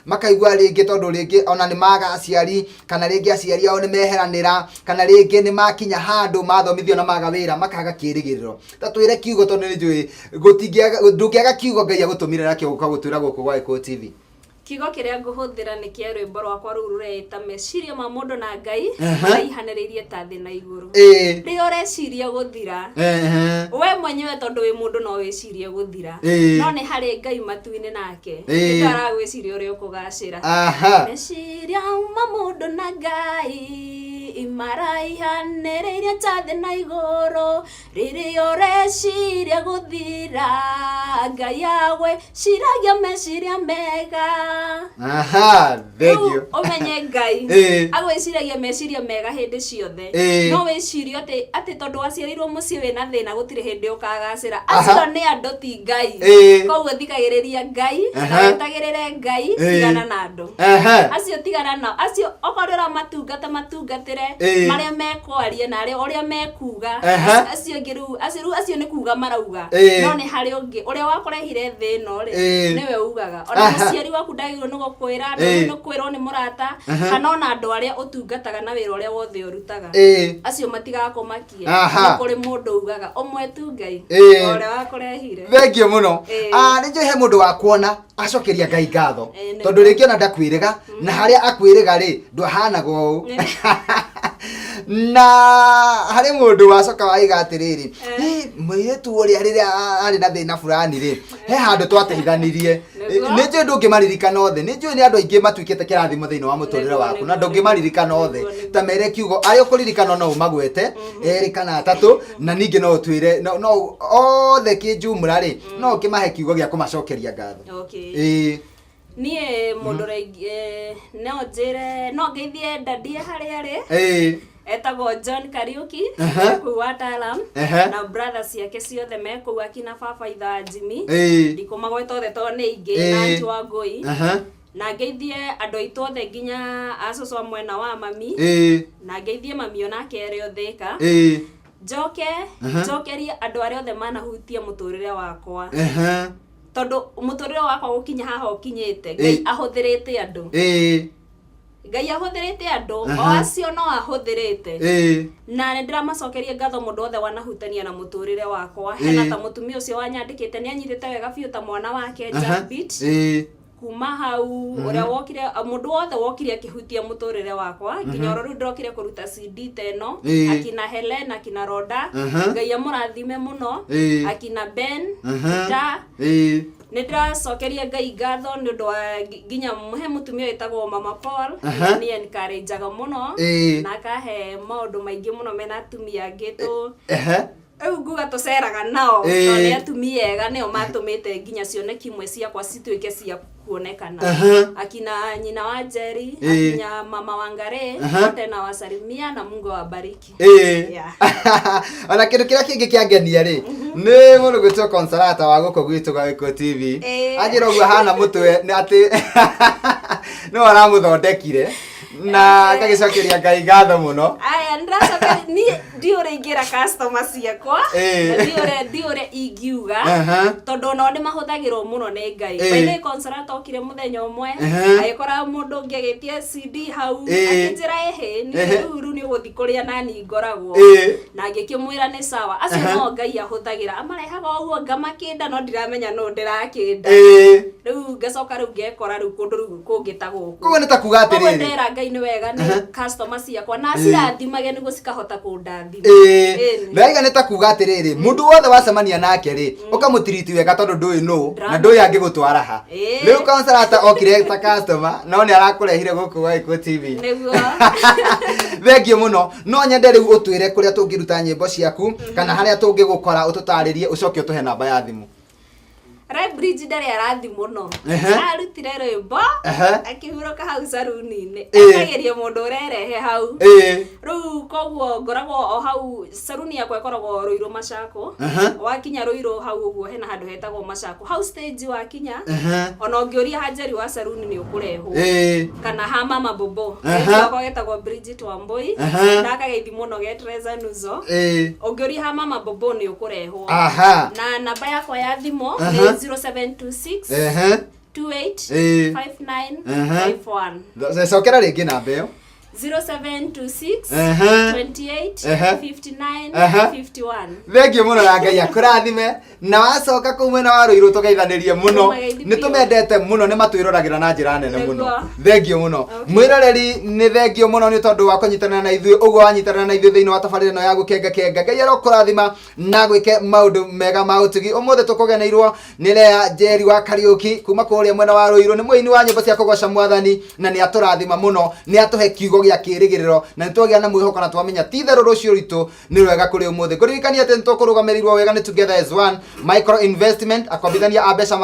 makaigua rĩngĩ tondũ rĩngĩ ona nĩ maga aciari, kana rĩngĩ aciari ao nĩ meheranĩra, kana rĩngĩ nĩ makinya handũ mathomithio na maga wĩra, makaga kĩrĩgĩrĩro. Ta twĩre kiugo, tondũ nĩ njũĩ gũtingĩaga, ndũngĩaga kiugo Ngai agũtũmire nakĩo gũka gũtwĩra gũkũ gwa Gĩkũyũ TV. Kiugo kĩrĩa ngũhũthĩra nĩ kĩa rwĩmbo rwakwa rũu rũreĩta meciria ma mũndũ na Ngai maraihanĩrĩirie ta thĩ na igũrũ. Rĩrĩa ũreciria gũthira, we mwenyewe tondũ wĩ mũndũ no wĩcirie gũthira, no nĩ harĩ Ngai matu-inĩ nake nĩkĩo aragwĩciria ũrĩa ũkũgacĩra. Meciria ma mũndũ na Ngai maraihanĩrĩirie ta thĩ na igũrũ. Rĩrĩa ũreciria gũthira, Ngai agwĩciragia meciria mega. Aha, thank Rĩu you. ũmenye Ngai agwĩciragia meciria mega hĩndĩ ciothe. No wĩcirie atĩ tondũ waciarĩirwo mũciĩ wĩna thĩna gũtirĩ hĩndĩ ũkagacĩra. Acio nĩ andũ ti Ngai. Koguo thikagĩrĩria Ngai na wetagĩrĩre Ngai, tigana na andũ. Acio tigana nao. Acio okorwo nĩ ũramatungata matungatĩre, marĩa mekwaria na arĩa ũrĩa mekuga. Acio angĩ rĩu, acio rĩu acio nĩ kuga marauga. No nĩ harĩ ũngĩ ũrĩa wakũrehire thĩ ĩno rĩ, nĩwe ugaga. Ona mũciari waku ndagĩrĩirwo nĩ gũkwĩra, ndagĩrĩirwo nĩ kwĩrwo nĩ mũrata, kana ona andũ arĩa ũtungataga na wĩra ũrĩa wothe ũrutaga. Acio matigakũmakie. Nĩ kũrĩ mũndũ ugaga ũmwe tu Ngai, o ũrĩa wakũrehire. Thengiũ mũno. Nĩ njũĩ he mũndũ wa kuona acokeria Ngai ngatho, Nĩ tondũ rĩngĩ ona ndakwĩrĩga, na harĩa akwĩrĩga rĩ, ndwahanaga ũũ. Na harĩ mũndũ wacoka waiga atĩrĩrĩ, "Ĩ, mũirĩtu ũrĩa rĩrĩa arĩ na thĩna fulani rĩ, he handũ twateithanirie." Nĩ njũĩ ndũngĩmaririkana othe, nĩ njũĩ nĩ andũ aingĩ matuĩkĩte kĩrathimo thĩinĩ wa mũtũrĩre waku, na ndũngĩmaririkana othe. Ta mere kiugo arĩa ũkũririkana no ũmagwete erĩ kana atatũ, na ningĩ no ũtwĩre no othe kĩnjumũra rĩ, no ũkĩmahe kiugo gĩa kũmacokeria ngatho. Niĩ mũndũ ũrĩa no njĩre, no ngeithie ndadie harĩa arĩ, etagwo John Kariuki, kũu wa Talam, na brother ciake ciothe me kũu, akina baba itha Jimmy, ndikũmagweta othe tondũ nĩ aingĩ, na auntie wa Ngũi. Na ngeithie andũ aitũ othe nginya acũcũ a mwena wa mami, na ngeithie mami onake arĩ o Thĩka. Njoke njokerie andũ arĩa othe manahutia mũtũrĩre wakwa, tondũ mũtũrĩre wakwa gũkinya haha ũkinyĩte, Ngai ahũthĩrĩte andũ. Ngai ahũthĩrĩte andũ o acio no ahũthĩrĩte, na nĩ ndĩramacokeria ngatho mũndũ wothe wanahutania na mũtũrĩre wakwa. Hena ta mũtumia ũcio wanyandĩkĩte, nĩ anyitĩte wega biũ ta mwana wake, Jack Beat, kuma hau ũrĩa wokire, mũndũ wothe wokire akĩhutia mũtũrĩre wakwa nginya oro rĩu ndĩrokire kũruta CD ta ĩno, akina Helen, akina Roda, Ngai amũrathime mũno, akina Ben ta nĩ ndĩracokeria Ngai ngatho nĩ ũndũ wa nginya he mũtumia wĩtagwo Mama Paul, nĩ encourageaga mũno na akahe maũndũ maingĩ mũno mena atumia angĩ tũ. Rĩu nguga tũceraga nao, tondũ nĩ atumia ega, nĩo matũmĩte nginya cioneki imwe ciakwa cituĩke cia kuonekana. Akina nyina wa Njeri, akina mama Wangare, wote nawasalimia na Mungu awabariki. Yeah. Ona kindu kiria kingi kiangenia ri, ni mundu gwitwo Consolata wa guku gwitu gwa Gĩkũyũ TV. Anjĩra ũguo hana mũtwe nĩ atĩ nĩwe aramuthondekire na ngagĩcokeria Ngai ngatho mũno. Aya, ndĩracoka niĩ ndiũrĩ ingĩra customer ciakwa, na ndiũrĩ ingiuga, tondũ onao nĩ mahũthagĩrwo mũno nĩ Ngai. By the way, Consolata okire mũthenya ũmwe, agĩkora mũndũ ũngĩ agĩtia CD hau, akĩnjĩra, "Ĩhĩ, niĩ rĩu nĩ ũgũthiĩ kũrĩa nani ngoragwo." Na ngĩkĩmwĩra nĩ sawa. Acio no Ngai ahũthagĩra, amarehaga ũguo ngamakĩnda, no ndiramenya nũ ndĩrakĩnda. Rĩu ngacoka rĩu ngekora rĩu kũndũ rĩu kũngĩ ta gũkũ. Koguo nĩ ta kuga Koguo atĩrĩrĩ, ndera Ngai nĩ wega nĩ customer ciakwa na cirathimage nĩguo cikahota kũndathima. Ĩni. Ndaiga nĩ ta kuga atĩrĩrĩ, mũndũ wothe wacemania nake rĩ, ũkamũtiriti wega, tondũ ndũĩ nũ na ndũĩ angĩgũtwara ha. Rĩu Consolata okire ta customer, no nĩ arakũrehire gũkũ gwa Gĩkũyũ TV. Nĩguo. Thengiũ mũno. No nyende rĩu ũtwĩre kũrĩa tũngĩruta nyĩmbo ciaku kana harĩa tũngĩgũkora, ũtũtarĩrie, ũcoke ũtũhe namba ya thimũ. Ray Bridge ndarĩ arathi mũno. Arutire rwĩmbo akĩhurũka hau saruni-inĩ, etagĩria mũndũ ũrerehe hau. Rĩu koguo ngoragwo o hau, saruni yakwa ĩkoragwo Rũirũ Machako. Wakinya Rũirũ hau ũguo hena handũ hetagwo Machako, hau stage wakinya, ona ũngĩũria ha Njeri wa saruni nĩ ũkũrehwo, kana ha Mama Bobo. Wakwa getagwo Bridget Wambui, ndakageithi mũno getereza nuzo. Ũngĩũria ha Mama Bobo nĩ ũkũrehwo. Na namba yakwa ya thimũ nĩ 0726 28 59 51. Cokera rĩngĩ namba ĩyo. 0726 28 59 51. Thengiũ mũno na Ngai akũrathime, na wacoka kũu mwena wa Rũirũ tũgeithanĩrie mũno. Tũmageithie. Nĩ tũmendete mũno, nĩ matwĩroragĩra na njĩra nene mũno. Thengiũ mũno. Mwĩroreri, nĩ thengiũ mũno nĩ tondũ wa kũnyitanĩra na ithuĩ ũguo wanyitanĩra na ithuĩ thĩinĩ wa tabarĩra ĩno ya Gũkenga Kenga. Ngai arokũrathima na gwĩke maũndũ mega ma ũtugi. Ũmũthĩ tũkũgeneirwo nĩ Lea Njeri wa Kariũki kuma kũrĩa mwena wa Rũirũ, nĩ mũini wa nyĩmbo cia kũgoca Mwathani, na nĩ atũrathima mũno, nĩ atũhe kiugo gĩa kĩrĩgĩrĩro, na nĩ twagĩa na mwĩhoko na twamenya ti itherũ rũciũ rwitũ nĩ rwega kũrĩ ũmũthĩ. Ngũririkania atĩ nĩ tũkũrũgamĩrĩirwo wega nĩ Together as One Micro Investment, akombithania a mbeca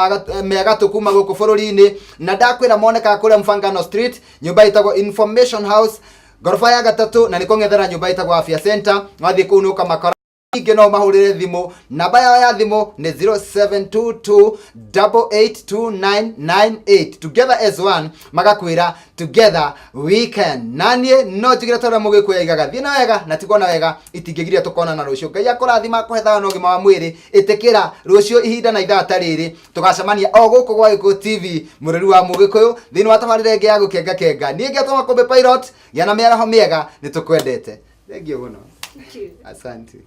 megatũ kuma gũkũ bũrũri-inĩ, na ndakwĩra monekaga kũrĩa Mfangano Street, nyũmba ĩtagwo Information House, ngoroba ya gatatũ, na nĩ kũng'ethera nyũmba ĩtagwo Afya Center. Wathiĩ kũu nĩ ũkamakora. Ningĩ no ũmahũrĩre thimũ, namba yao ya thimũ nĩ 0722882998. Together as One magakwĩra, "Together we can." Na niĩ no njugire tondũ Mũgĩkũyũ aigaga thiĩ na wega na tigwo na wega itingĩgiria tũkonana rũciũ. Ngai akũrathima, akũhe thayũ na ũgima wa mwĩrĩ. Ĩtĩkĩra rũciũ ihinda na ithaa ta rĩrĩ tũgacemania o gũkũ gwa Gĩkũyũ TV, mũreri wa Mũgĩkũyũ, thĩinĩ wa tabarĩra ĩngĩ ya Gũkenga Kenga. Niĩ ngetwo Makũmbĩ Pilot. Gĩa na mĩaraho mĩega, nĩ tũkwendete. Thengiũ mũno. Thank you. Asante.